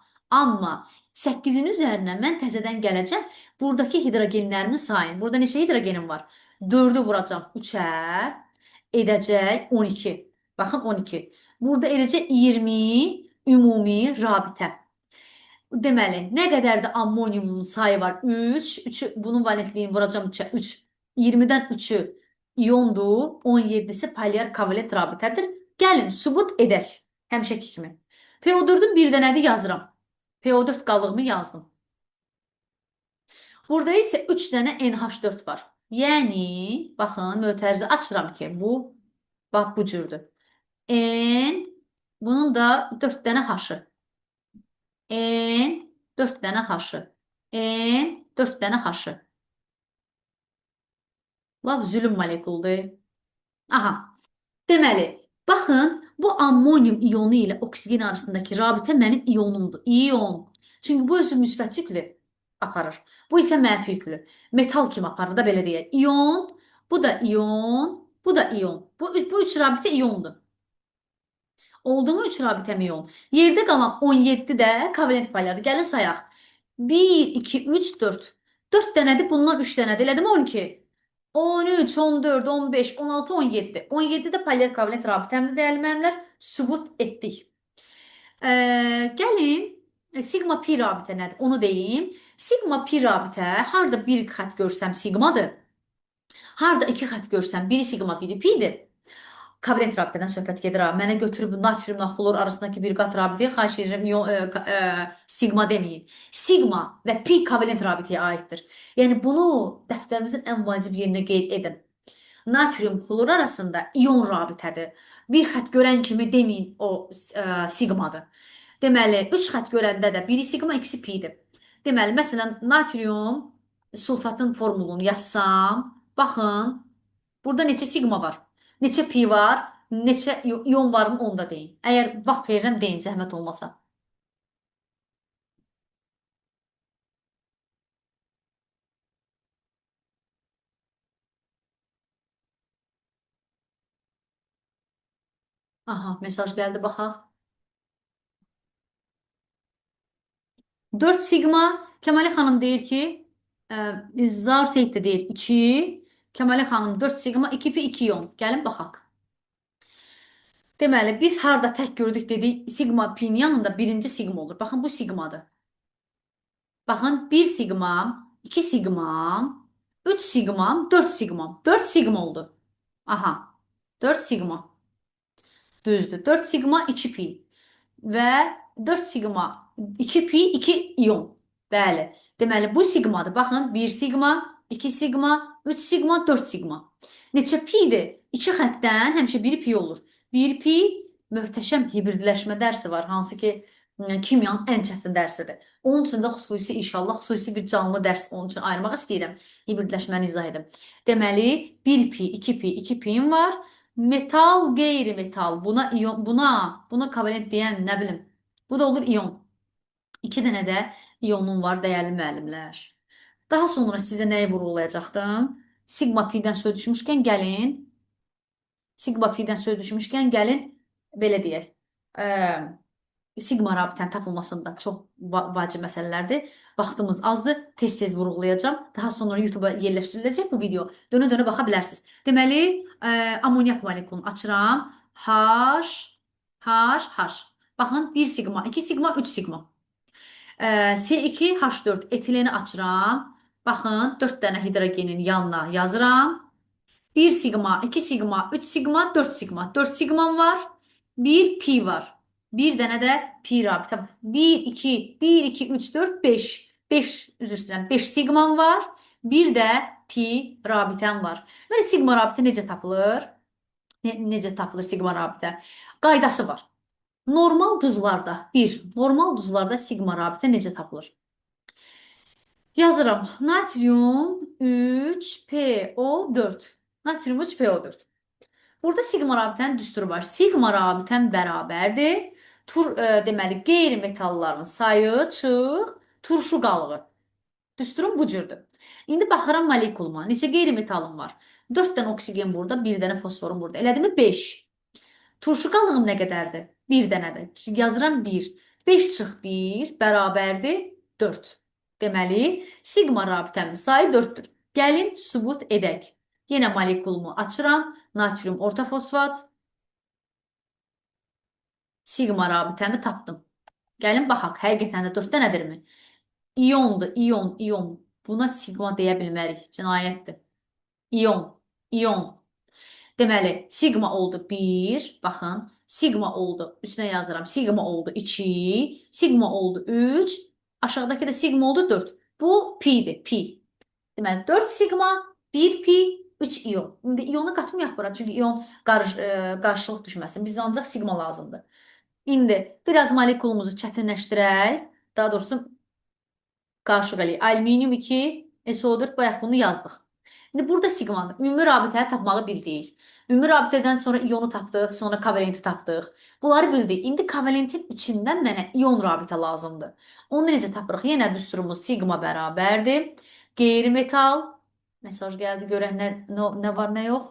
Speaker 1: 8-in üzərinə mən təzədən gələcəm. Buradakı hidrogenlərimi sayın. Burada neçə hidrogenim var? 4-ü vuracağam 3-ə. Edəcək 12. Baxın 12. Burada edəcək 20 ümumi rabitə. Deməli, nə qədər də ammoniumun sayı var? 3. 3-ü, bunun valentliyini vuracağam 3-ə. 3. 20-dən 3-ü iyondur. 17-si polyar kovalent rabitədir. Gəlin, sübut edək. Həmişəki kimi. PO4-ün bir dənədir yazıram. PO4 qalığımı yazdım. Burada isə 3 dənə NH4 var. Yəni, baxın, mötərizə açıram ki, bu, bax, bu cürdür. N, bunun da 4 dənə H-ı. N, 4 dənə H-ı. N, 4 dənə H-ı. Lap zülüm molekuldur. Aha. Deməli, baxın, bu ammonium iyonu ilə oksigen arasındakı rabitə mənim iyonumdur. İyon. Çünki bu özü müsbət yüklü aparır. Bu isə mənfi yüklü. Metal kimi aparır da, belə deyək. İyon, bu da iyon, bu da iyon. Bu üç rabitə iyondur. Oldu mu 3 rabitəm iyon? Yerdə qalan 17 də kovalent polyardır. Gəlin sayaq. 1, 2, 3, 4. 4 dənədir, bundan 3 dənədir. Elədir mi 12? 13, 14, 15, 16, 17. 17 də polyar kovalent rabitəmdir, dəyərli müəllimlər. Sübut etdik. Gəlin, sigma pi rabitə nədir? Onu deyim. Sigma pi rabitə, harda bir xətt görsəm sigmadır. Harda iki xətt görsəm, biri sigma, biri pidir. Kovalent rabitədən söhbət gedir ha. Mənə götürüb natriumla xlor arasındakı bir qat rabitəyə xahiş edirəm, sigma deməyin. Sigma və pi kovalent rabitəyə aiddir. Yəni bunu dəftərimizin ən vacib yerinə qeyd edin. Natrium xlor arasında iyon rabitədir. Bir xətt görən kimi deməyin o sigmadır. Deməli, 3 xətt görəndə də biri sigma, ikisi pidir. Deməli, məsələn, natrium sulfatın formulunu yazsam, baxın, burada neçə sigma var? Neçə pi var, neçə ion var mı onu da deyin. Əgər vaxt verirəm, deyin, zəhmət olmasa. Aha, mesaj gəldi, baxaq. 4 sigma, Kəmalə xanım deyir ki, Zaur Seyid də deyir 2, Kəmalə xanım 4 sigma, 2 pi 2 ion. Gəlin baxaq. Deməli, biz harda tək gördük dedik, sigma pinin yanında birinci sigma olur. Baxın, bu sigmadır. Baxın, 1 sigma, 2 sigma, 3 sigma, 4 sigma. 4 sigma oldu. Aha, 4 sigma. Düzdür. 4 sigma, 2 pi. Və 4 sigma, 2 pi, 2 ion. Bəli. Deməli, bu sigmadır. Baxın, 1 sigma, 2 sigma, 3 sigma, 4 sigma. Neçə pidir? 2 xəttdən həmişə 1 pi olur. 1 pi möhtəşəm hibridləşmə dərsi var, hansı ki, kimyanın ən çətin dərsidir. Onun üçün də xüsusi, inşallah, xüsusi bir canlı dərs onun üçün ayırmaq istəyirəm. Hibridləşməni izah edim. Deməli, 1 pi, 2 pi, 2 piyim var. Metal, qeyri-metal. Buna iyon, buna kovalent deyən nə bilim. Bu da olur iyon. 2 dənə də iyonum var, dəyərli müəllimlər. Daha sonra sizə nəyi vurğulayacaqdım? Sigma pi-dən söz düşmüşkən gəlin. Sigma pi-dən söz düşmüşkən gəlin, belə deyək. Sigma rabitənin tapılmasında çox vacib məsələlərdir. Vaxtımız azdır. Tez-tez vurğulayacağam. Daha sonra YouTube-a yerləşdiriləcək bu video. Dönə-dönə baxa bilərsiniz. Deməli, amonyak molekulunu açıram. H, H, H. Baxın, 1 sigma, 2 sigma, 3 sigma. C2, H4 etileni açıram. Baxın, 4 dənə hidrogenin yanına yazıram. 1 sigma, 2 sigma, 3 sigma, 4 sigma. 4 sigmam var. 1 pi var. Bir dənə də pi rabitə. 1, 2, 1, 2, 3, 4, 5. 5, üzr istəyirəm, 5 sigmam var. Bir də pi rabitəm var. Belə sigma rabitə necə tapılır? Necə tapılır sigma rabitə? Qaydası var. Normal duzlarda, normal duzlarda sigma rabitə necə tapılır? Yazıram. Natrium 3PO4. Natrium 3PO4. Burada sigma rabitənin düsturu var. Sigma rabitəm bərabərdir. Deməli, qeyri-metalların sayı çıx turşu qalığı. Düsturum bu cürdür. İndi baxıram molekuluma. Neçə qeyri-metalım var? 4 dənə oksigen burada, 1 dənə fosforum burada. Elədimi? 5. Turşu qalığım nə qədərdir? 1 dənədir. Yazıram 1. 5 çıx 1 bərabərdir 4. Deməli, sigma rabitəmin sayı 4-dür. Gəlin, sübut edək. Yenə molekulumu açıram. Natrium orta fosfat. Sigma rabitəmi tapdım. Gəlin, baxaq. Həqiqətən də 4 dənədirmi? İyondur, iyon, iyon. Buna sigma deyə bilmərik. Cinayətdir. İyon, iyon. Deməli, sigma oldu 1. Baxın, sigma oldu. Üstünə yazıram. Sigma oldu 2. Sigma oldu 3. Aşağıdakı də sigma oldu 4. Bu pi'dir, pi. Deməli, 4 sigma, 1 pi, 3 iyon. İndi iyonu qatmayaq bura, çünki iyon qarşılıq düşməsin. Bizə ancaq sigma lazımdır. İndi biraz molekulumuzu çətinləşdirək. Daha doğrusu, qarışıq eləyək. Alüminium 2, SO4, bayaq bunu yazdıq. İndi burada sigmanı, ümumi rabitəni tapmağı bildik. Ümumi rabitədən sonra iyonu tapdıq, sonra kovalenti tapdıq. Bunları bildik. İndi kovalentin içindən mənə iyon rabitə lazımdır. Onu necə tapırıq? Yenə düsturumuz sigma bərabərdir. Qeyri-metal. Mesaj gəldi, görək nə var, nə yox.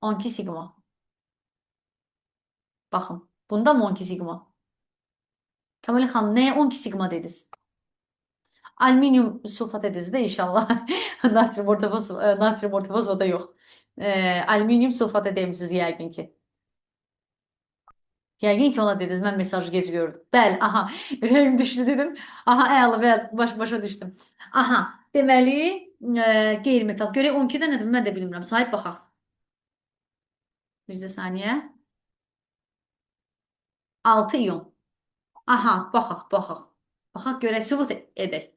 Speaker 1: 12 sigma. Baxın, bunda mı 12 sigma? Kəmalə xanım, nəyə 12 sigma dediniz? Alüminium sulfat dediniz də inşallah. Natrium ortofosfata yox. Alüminium sulfat demişsiniz yəqin ki. Yəqin ki ona dediniz, mən mesajı gec gördüm. Bəli, aha, ürəyim düşdü dedim. Aha, əla, bəli, başa düşdüm. Aha, deməli, qeyri-metal. Görək 12-də nədir, mən də bilmirəm. Sahib baxaq. Bir saniyə. 6 iyon. Aha, baxaq, baxaq. Baxaq, görək, sübut edək.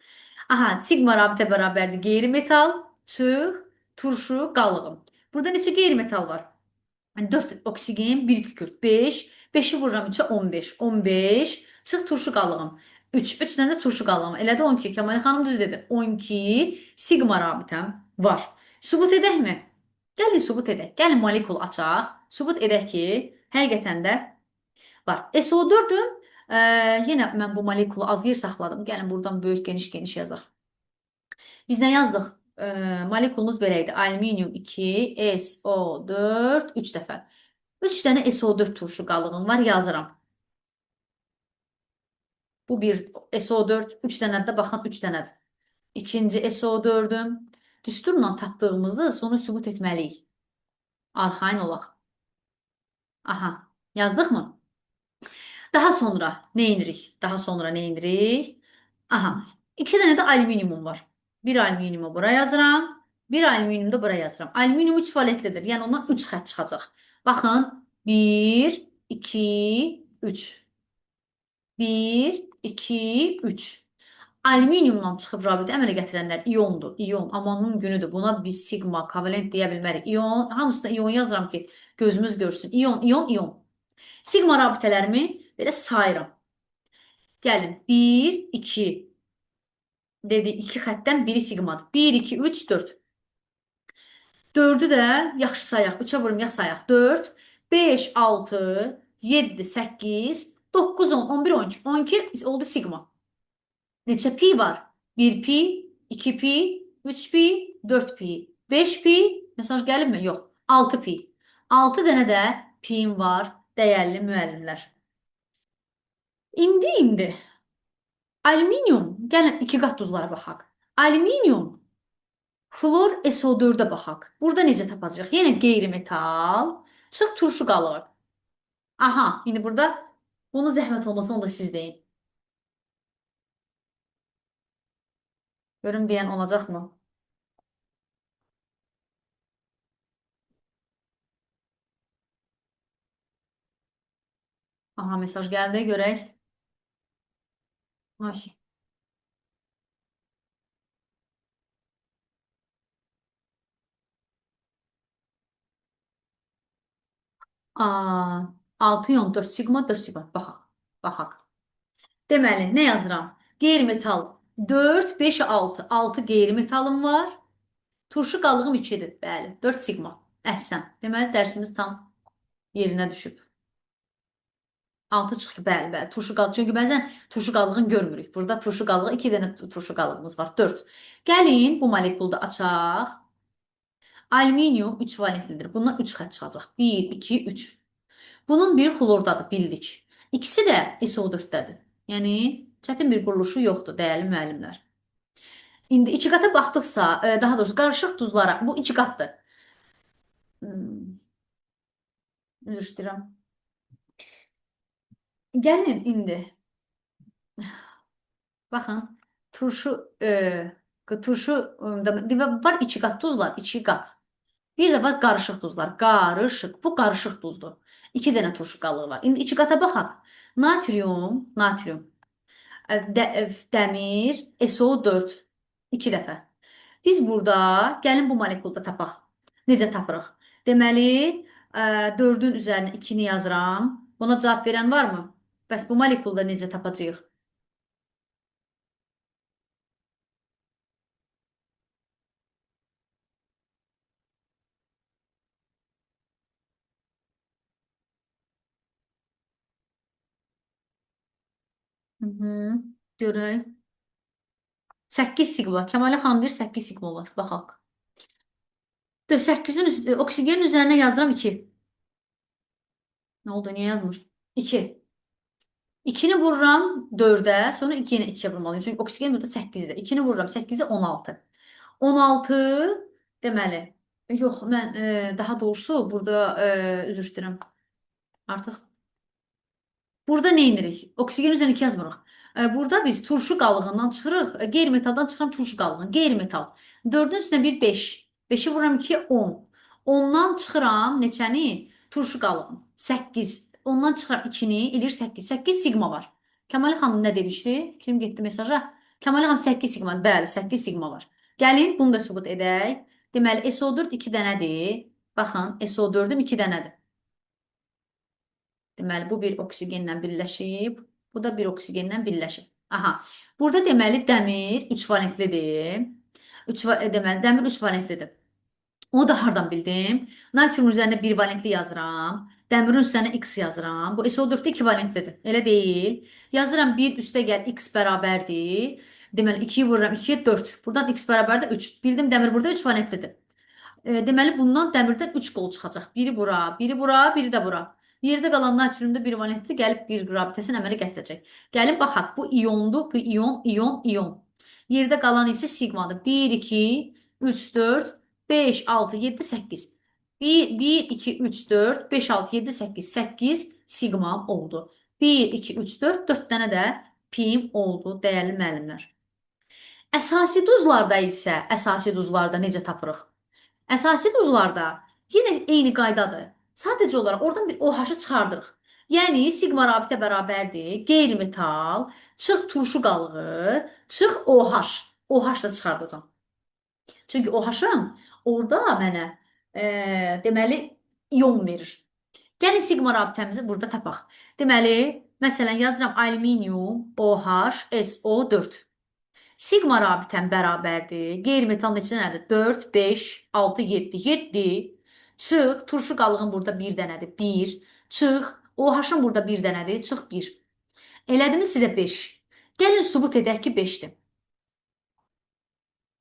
Speaker 1: Aha, sigma rabitə bərabərdir. Qeyri-metal, çıx, turşu, qalığım. Burada neçə qeyri-metal var? 4 oksigen, 1 kükürt, 5. 5-i vururam 3-ə 15. 15, çıx turşu qalığım. 3, 3 dənə də turşu qalığım. Elə də 12. Kəmalə xanım düz dedi. 12 sigma rabitəm var. Sübut edəkmi? Gəlin sübut edək. Gəlin molekul açaq. Sübut edək ki, həqiqətən də var. SO4-ün yenə mən bu molekulu az yer saxladım. Gəlin buradan böyük geniş-geniş yazaq. Biz nə yazdıq? Molekulumuz belə idi. Alüminium 2, SO4 3 dəfə. 3 dənə SO4 turşu qalığım var, yazıram. Bu bir SO4, 3 dənədir də, baxın 3 dənədir. İkinci SO4-üm. Düsturla tapdığımızı sonra sübut etməliyik. Arxayın olaq. Aha, yazdıq mı? Daha sonra nə edirik? Daha sonra nə edirik? Aha, 2 dənə də alüminiumum var. Bir alüminiumu bura yazıram, bir alüminiumu da bura yazıram. Alüminium 3 valentlidir. Yəni ondan 3 xətt çıxacaq. Baxın, 1, 2, 3. 1, 2, 3. Alüminiumla çıxıb rabitə əmələ gətirənlər iondur. İon, amanın günüdür. Buna biz sigma, kovalent deyə bilmərik. İon, hamısına ion yazıram ki, gözümüz görsün. İon, ion, ion. Sigma rabitələrimi belə sayıram. Gəlin, 1, 2. Dedi, 2 xəttdən biri sigmadır. 1, 2, 3, 4. 4-ü də yaxşı sayaq. 3-ə vurum, yaxşı sayaq. 4, 5, 6, 7, 8, 9, 10, 11, 12. 12 oldu sigma. Neçə pi var? 1 pi, 2 pi, 3 pi, 4 pi, 5 pi, mesaj gəlibmi? Yox, 6 pi. 6 dənə də piyim var, dəyərli müəllimlər. İndi, alüminium, gəlin iki qat duzlara baxaq. Alüminium, xlor SO4-ə baxaq. Burada necə tapacaq? Yenə qeyri-metal, çıx turşu qalığı. Aha, indi burada bunu zəhmət olmasa onu da siz deyin. Görüm deyən olacaq mı? Aha, mesaj gəldi, görək. Ay. Aa, 6 ion 4 sigma, 4 sigma. Baxaq, baxaq. Deməli, nə yazıram? Qeyri-metal 4, 5, 6. 6 qeyri-metalım var. Turşu qalığım 2-dir. Bəli, 4 sigma. Əhsən. Deməli, dərsimiz tam yerinə düşüb. 6 çıxdı, bəli, bəli. Turşu qalıq. Çünki bəzən turşu qalığını görmürük. Burada turşu qalığı, 2 dənə turşu qalığımız var. 4. Gəlin, bu molekulda açaq. Alüminium 3 valentlidir. Bundan 3 xətt çıxacaq. 1, 2, 3. Bunun biri xlordadır, bildik. İkisi də SO4-dədir. Yəni, çətin bir quruluşu yoxdur, dəyərli müəllimlər. İndi iki qata baxdıqsa, daha doğrusu qarışıq duzlara, bu iki qatdır. Üzr istəyirəm. Gəlin indi. Baxın, turşu, var iki qat duzlar, iki qat. Bir də var qarışıq duzlar. Qarışıq. Bu qarışıq duzdur. 2 dənə turşu qalığı var. İndi iki qata baxaq. Natrium, natrium, dəmir, SO4 2 dəfə. Biz burada gəlin bu molekulda tapaq. Necə tapırıq? Deməli, 4-ün üzərinə 2-ni yazıram. Buna cavab verən varmı? Bəs bu molekulda necə tapacağıq? Hı -hı. Görək. 8 sigma. Kəmalə xanım deyir 8 sigma var. Baxaq. 8-in oksigenin üzərinə yazıram 2. Nə oldu? Niyə yazmır? 2. 2-ni vururam 4-ə, sonra 2 yenə 2-yə vurmalıyım. Çünki oksigen burada 8-dir. 2-ni vururam 8-ə 16. 16 deməli. Yox, mən daha doğrusu burada üzr istəyirəm. Artıq burada nə edirik? Oksigen üzərinə 2 yazmırıq. Burada biz turşu qalığından çıxırıq. Qeyri-metaldan çıxıram turşu qalığını. Qeyri-metal. 4-ün üstünə 1, 5. 5-i vururam 2-yə 10. 10-dan çıxıram neçəni? Turşu qalığını. 8. Ondan çıxıram 2-ni, eləyir 8. 8 sigma var. Kəmalə xanım nə demişdi? Fikrim getdi mesaja. Kəmalə xanım 8 sigma. Bəli, 8 sigma var. Gəlin, bunu da sübut edək. Deməli, SO4 2 dənədir. Baxın, SO4-üm 2 dənədir. Deməli, bu bir oksigenlə birləşib, bu da bir oksigenlə birləşib. Aha, burada deməli, dəmir 3 valentlidir. 3, deməli, dəmir 3 valentlidir. Onu da hardan bildim? Natriumun üzərinə 1 valentli yazıram. Dəmirin üstünə X yazıram. Bu SO4-də 2 valentlidir. Elə deyil. Yazıram 1 üstə gəl X bərabərdir. Deməli 2-yi vururam 2-yə 4. Buradan X bərabərdir 3. Bildim dəmir burada 3 valentlidir. Deməli bundan dəmirdən 3 qol çıxacaq. Biri bura, biri bura, biri də bura. Yerdə qalan natriumda 1 valentli gəlib bir rabitəsini əmələ gətirəcək. Gəlin baxaq. Bu iyondur. Bu iyon, iyon, iyon. Yerdə qalan isə siqmadır. 1, 2, 3, 4, 5, 6, 7, 8. 1, 1, 2, 3, 4, 5, 6, 7, 8. 8 siqmam oldu. 1, 2, 3, 4, 4 dənə də pim oldu, dəyərli müəllimlər. Əsasi duzlarda isə, əsasi duzlarda necə tapırıq? Əsasi duzlarda yenə eyni qaydadır. Sadəcə olaraq oradan bir OH-ı çıxardırıq. Yəni siqma rabitə bərabərdir. Qeyri-metal, çıx turşu qalığı, çıx OH. OH da çıxardacağam. Çünki OH-ın orada mənə deməli ion verir. Gəlin siqma rabitəmizi burada tapaq. Deməli, məsələn yazıram alüminium OH SO4. Siqma rabitəm bərabərdir. Qeyri-metal neçə dənədir? 4, 5, 6, 7. 7. Çıx, turşu qalığın burada 1 dənədir. 1. Çıx, OH-ın burada 1 dənədir. Çıx 1. Elədimi sizə 5. Gəlin sübut edək ki 5-dir.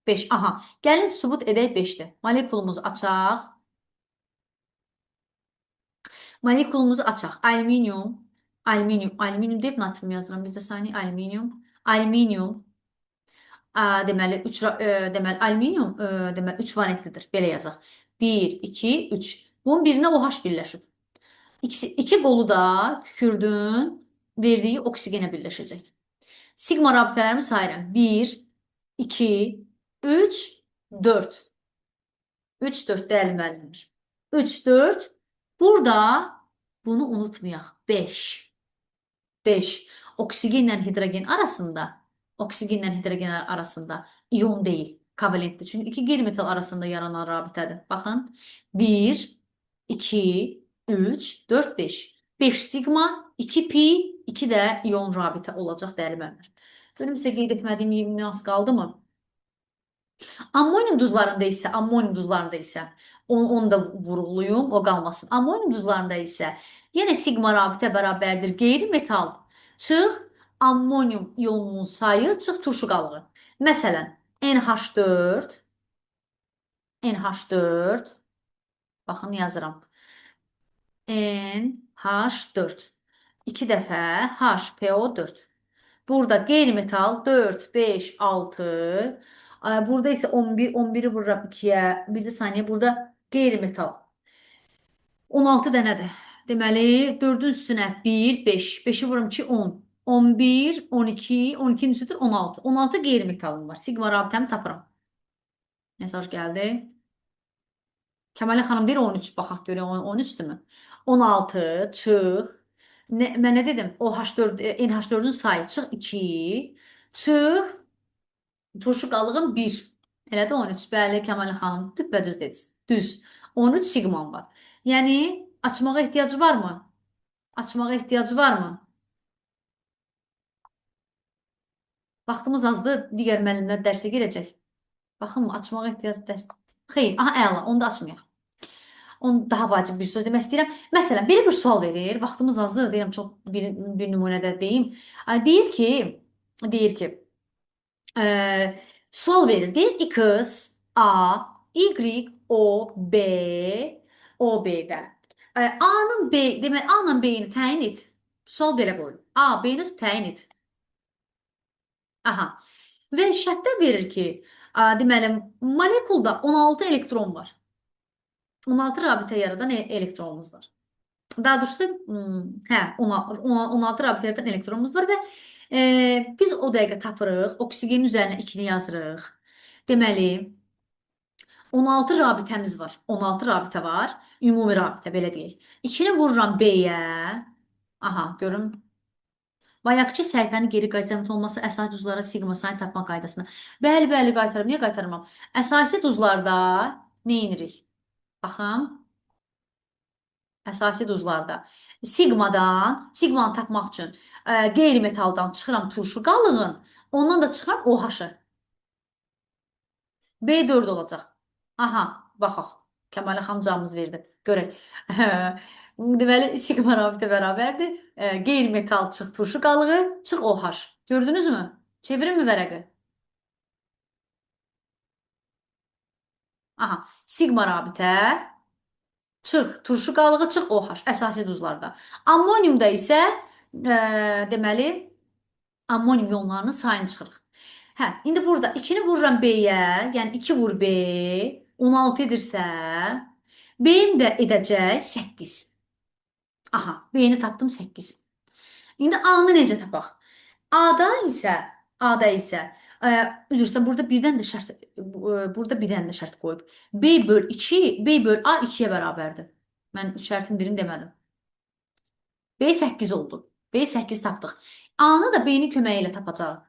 Speaker 1: 5. Aha. Gəlin sübut edək 5-dir. Molekulumuzu açaq. Molekulumuzu açaq. Alüminium, alüminium, alüminium deyib natrium yazıram. Bircə saniyə. Alüminium, alüminium. Deməli 3 deməli alüminium deməli 3 valentlidir. Belə yazaq. 1, 2, 3. Bunun birinə OH birləşib. İki qolu da kükürdün verdiyi oksigenə birləşəcək. Siqma rabitələrimi sayıram. 1, 2, 3, 4. 3, 4 dəyərli müəllimlər. 3, 4. Burada bunu unutmayaq. 5. 5. Oksigenlə hidrogen arasında, oksigenlə hidrogen arasında ion deyil, kovalentdir. Çünki iki qeyri-metal arasında yaranan rabitədir. Baxın. 1, 2, 3, 4, 5. 5 siqma, 2 pi, 2 də ion rabitə olacaq dəyərli müəllimlər. Görüm sizə qeyd etmədiyim nüans qaldı mı? Ammonium duzlarında isə, ammonium duzlarında isə onu da vurğulayım, o qalmasın. Ammonium duzlarında isə yenə siqma rabitə bərabərdir. Qeyri-metal çıx ammonium ionunun sayı çıx turşu qalığı. Məsələn, NH4 NH4 baxın yazıram. NH4 2 dəfə HPO4. Burada qeyri-metal 4, 5, 6. Burada isə 11, 11-i vururam 2-yə. Bircə saniyə burada qeyri-metal. 16 dənədir. Deməli, 4-ün üstünə 1, 5. 5-i vururam 2, 10. 11, 12, 12-nin üstüdür 16. 16 qeyri-metalım var. Siqma rabitəmi tapıram. Mesaj gəldi. Kəmalə xanım deyir 13. Baxaq görək 13-dürmü? 16 çıx. Mən nə dedim? OH4, NH4-ün sayı çıx 2. Çıx. Turşu qalığım 1. Elə də 13. Bəli, Kəmalə xanım, düppədüz dediniz. Düz. 13 siqmam var. Yəni, açmağa ehtiyacı var mı? Açmağa ehtiyacı var mı? Vaxtımız azdır, digər müəllimlər dərsə girəcək. Baxın, açmağa ehtiyac dərs. Xeyr, aha, əla, onu da açmayaq. Onu daha vacib bir söz demək istəyirəm. Məsələn, belə bir sual verir. Vaxtımız azdır, deyirəm çox bir nümunədə deyim. Deyir ki, sual verir. Deyir X, A, Y, O, B, O, B-də. A-nın B, demək A-nın B-ni təyin et. Sual belə qoyulur. A, B-ni təyin et. Aha. Və şərtdə verir ki, deməli, molekulda 16 elektron var. 16 rabitə yaradan elektronumuz var. Daha doğrusu, hə, 16 rabitə yaradan elektronumuz var və biz o dəqiqə tapırıq, oksigenin üzərinə 2-ni yazırıq. Deməli, 16 rabitəmiz var. 16 rabitə var. Ümumi rabitə, belə deyək. 2-ni vururam B-yə. Aha, görüm. Bayaqçı səhifəni geri qaytarmaq olması əsasi duzlara siqma sayını tapmaq qaydasına. Bəli, bəli, qaytarıram. Niyə qaytarmam? Əsasi duzlarda nə edirik? Baxın. Əsasi duzlarda. Siqmadan, siqmanı tapmaq üçün qeyri-metaldan çıxıram turşu qalığın, ondan da çıxıram OH-ı. B4 olacaq. Aha, baxaq. Kəmalə xanım cavabımız verdi. Görək. Deməli, siqma rabitə bərabərdir. Qeyri-metal çıx turşu qalığı, çıx OH. Gördünüzmü? Çevirin mi vərəqi? Aha, siqma rabitə çıx turşu qalığı, çıx OH əsasi duzlarda. Ammoniumda isə deməli ammonium ionlarının sayını çıxırıq. Hə, indi burada 2-ni vururam B-yə, yəni 2 vur B, 16 edirsə, B-im də edəcək 8. Aha, B-ni tapdım 8. İndi A-nı necə tapaq? A-da isə, üzr istəyirəm, burada birdən də şərt, burada birdən də şərt qoyub. B böl 2, B böl A 2-yə bərabərdir. Mən şərtin birini demədim. B 8 oldu. B 8 tapdıq. A-nı da B-nin köməyi ilə tapacağıq.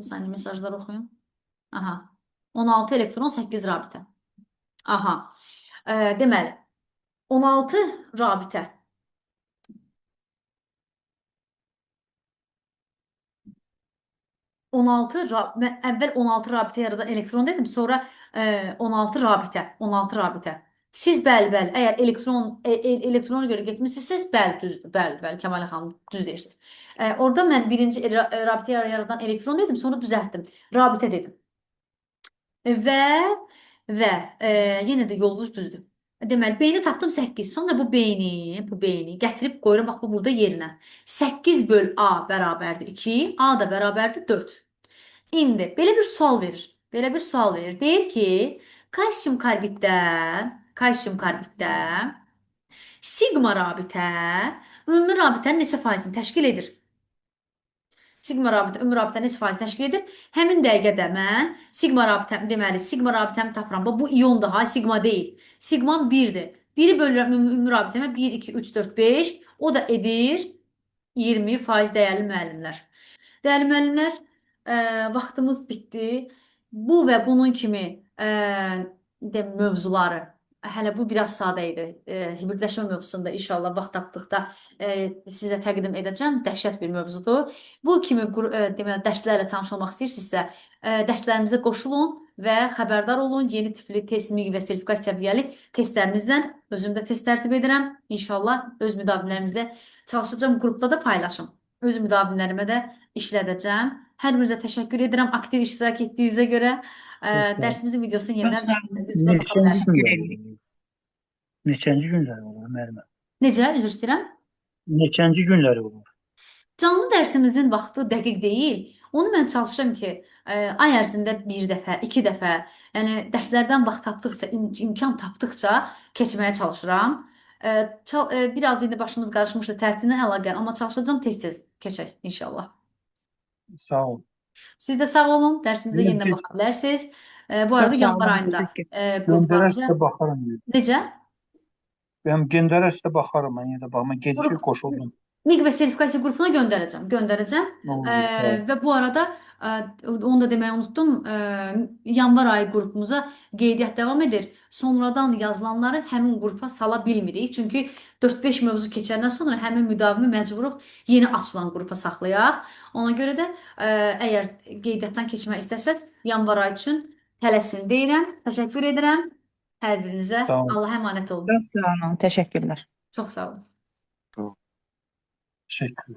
Speaker 1: Bir saniyə mesajları oxuyun. Aha. 16 elektron 8 rabitə. Aha. Deməli, 16 rabitə. Mən əvvəl 16 rabitə yaradan elektron dedim, sonra 16 rabitə, 16 rabitə. Siz bəli, bəli, əgər elektron elektrona görə getmisinizsə, bəli, düzdür. Bəli, bəli, Kəmalə xanım, düz deyirsiniz. Orada mən birinci rabitə yaradan elektron dedim, sonra düzəltdim. Rabitə dedim. Və yenə də yolunuz düzdür. Deməli, B-ni tapdım 8. Sonra bu B-ni gətirib qoyuram, bax bu burada yerinə. 8 böl A bərabərdir 2, A da bərabərdir 4. İndi belə bir sual verir. Belə bir sual verir. Deyir ki, kalsium karbiddə, kalsium karbiddə siqma rabitə ümumi rabitənin neçə faizini təşkil edir? Siqma rabitə ümumi rabitənin neçə faizini təşkil edir? Həmin dəqiqədə mən siqma rabitəm, deməli, siqma rabitəmi tapıram. Bax, bu iondur ha, siqma deyil. Siqmam 1-dir. 1-i bölürəm ümumi rabitəmə 1, 2, 3, 4, 5. O da edir 20% dəyərli müəllimlər. Dəyərli müəllimlər, vaxtımız bitdi. Bu və bunun kimi mövzuları, hələ bu biraz sadə idi. Hibridləşmə mövzusunda inşallah vaxt tapdıqda sizə təqdim edəcəm. Dəhşət bir mövzudur. Bu kimi deməli dərslərlə tanış olmaq istəyirsinizsə, dərslərimizə qoşulun və xəbərdar olun. Yeni tipli test, MİQ və sertifikat səviyyəli testlərimizlə özüm də test tərtib edirəm. İnşallah öz müdavimlərimizə çalışacağım. Qrupda da paylaşım. Öz müdavimlərimə də işlədəcəm. Hər birinizə təşəkkür edirəm aktiv iştirak etdiyinizə görə. Dərsimizin videosunu yenidən. YouTube-da baxa bilərsiniz.
Speaker 2: Neçənci günləri olur müəllimə?
Speaker 1: Necə? Üzr istəyirəm.
Speaker 2: Neçənci günləri olur?
Speaker 1: Canlı dərsimizin vaxtı dəqiq deyil. Onu mən çalışıram ki, ay ərzində bir dəfə, iki dəfə, yəni dərslərdən vaxt tapdıqca, imkan tapdıqca keçməyə çalışıram. Biraz indi başımız qarışmışdı tətilinə əlaqəli, amma çalışacağam tez-tez keçək inşallah.
Speaker 2: Sağ olun.
Speaker 1: Siz də sağ olun. Dərsimizə yenidən baxa bilərsiniz. Bu arada yanvar ayında qruplarımıza
Speaker 2: baxaram.
Speaker 1: Necə?
Speaker 2: Mən göndərərsə baxaram, mən yenə də baxım. Mən gecikir qoşuldum.
Speaker 1: MİQ və sertifikasiya qrupuna göndərəcəm. Göndərəcəm. Və bu arada onu da deməyi unutdum. Yanvar ayı qrupumuza qeydiyyat davam edir. Sonradan yazılanları həmin qrupa sala bilmirik. Çünki 4-5 mövzu keçəndən sonra həmin müdavimi məcburuq yeni açılan qrupa saxlayaq. Ona görə də əgər qeydiyyatdan keçmək istəsəz, yanvar ayı üçün tələsin deyirəm. Təşəkkür edirəm hər birinizə. Allaha əmanət olun.
Speaker 3: Çox sağ olun. Təşəkkürlər.
Speaker 1: Çox sağ olun.
Speaker 2: Teşekkür.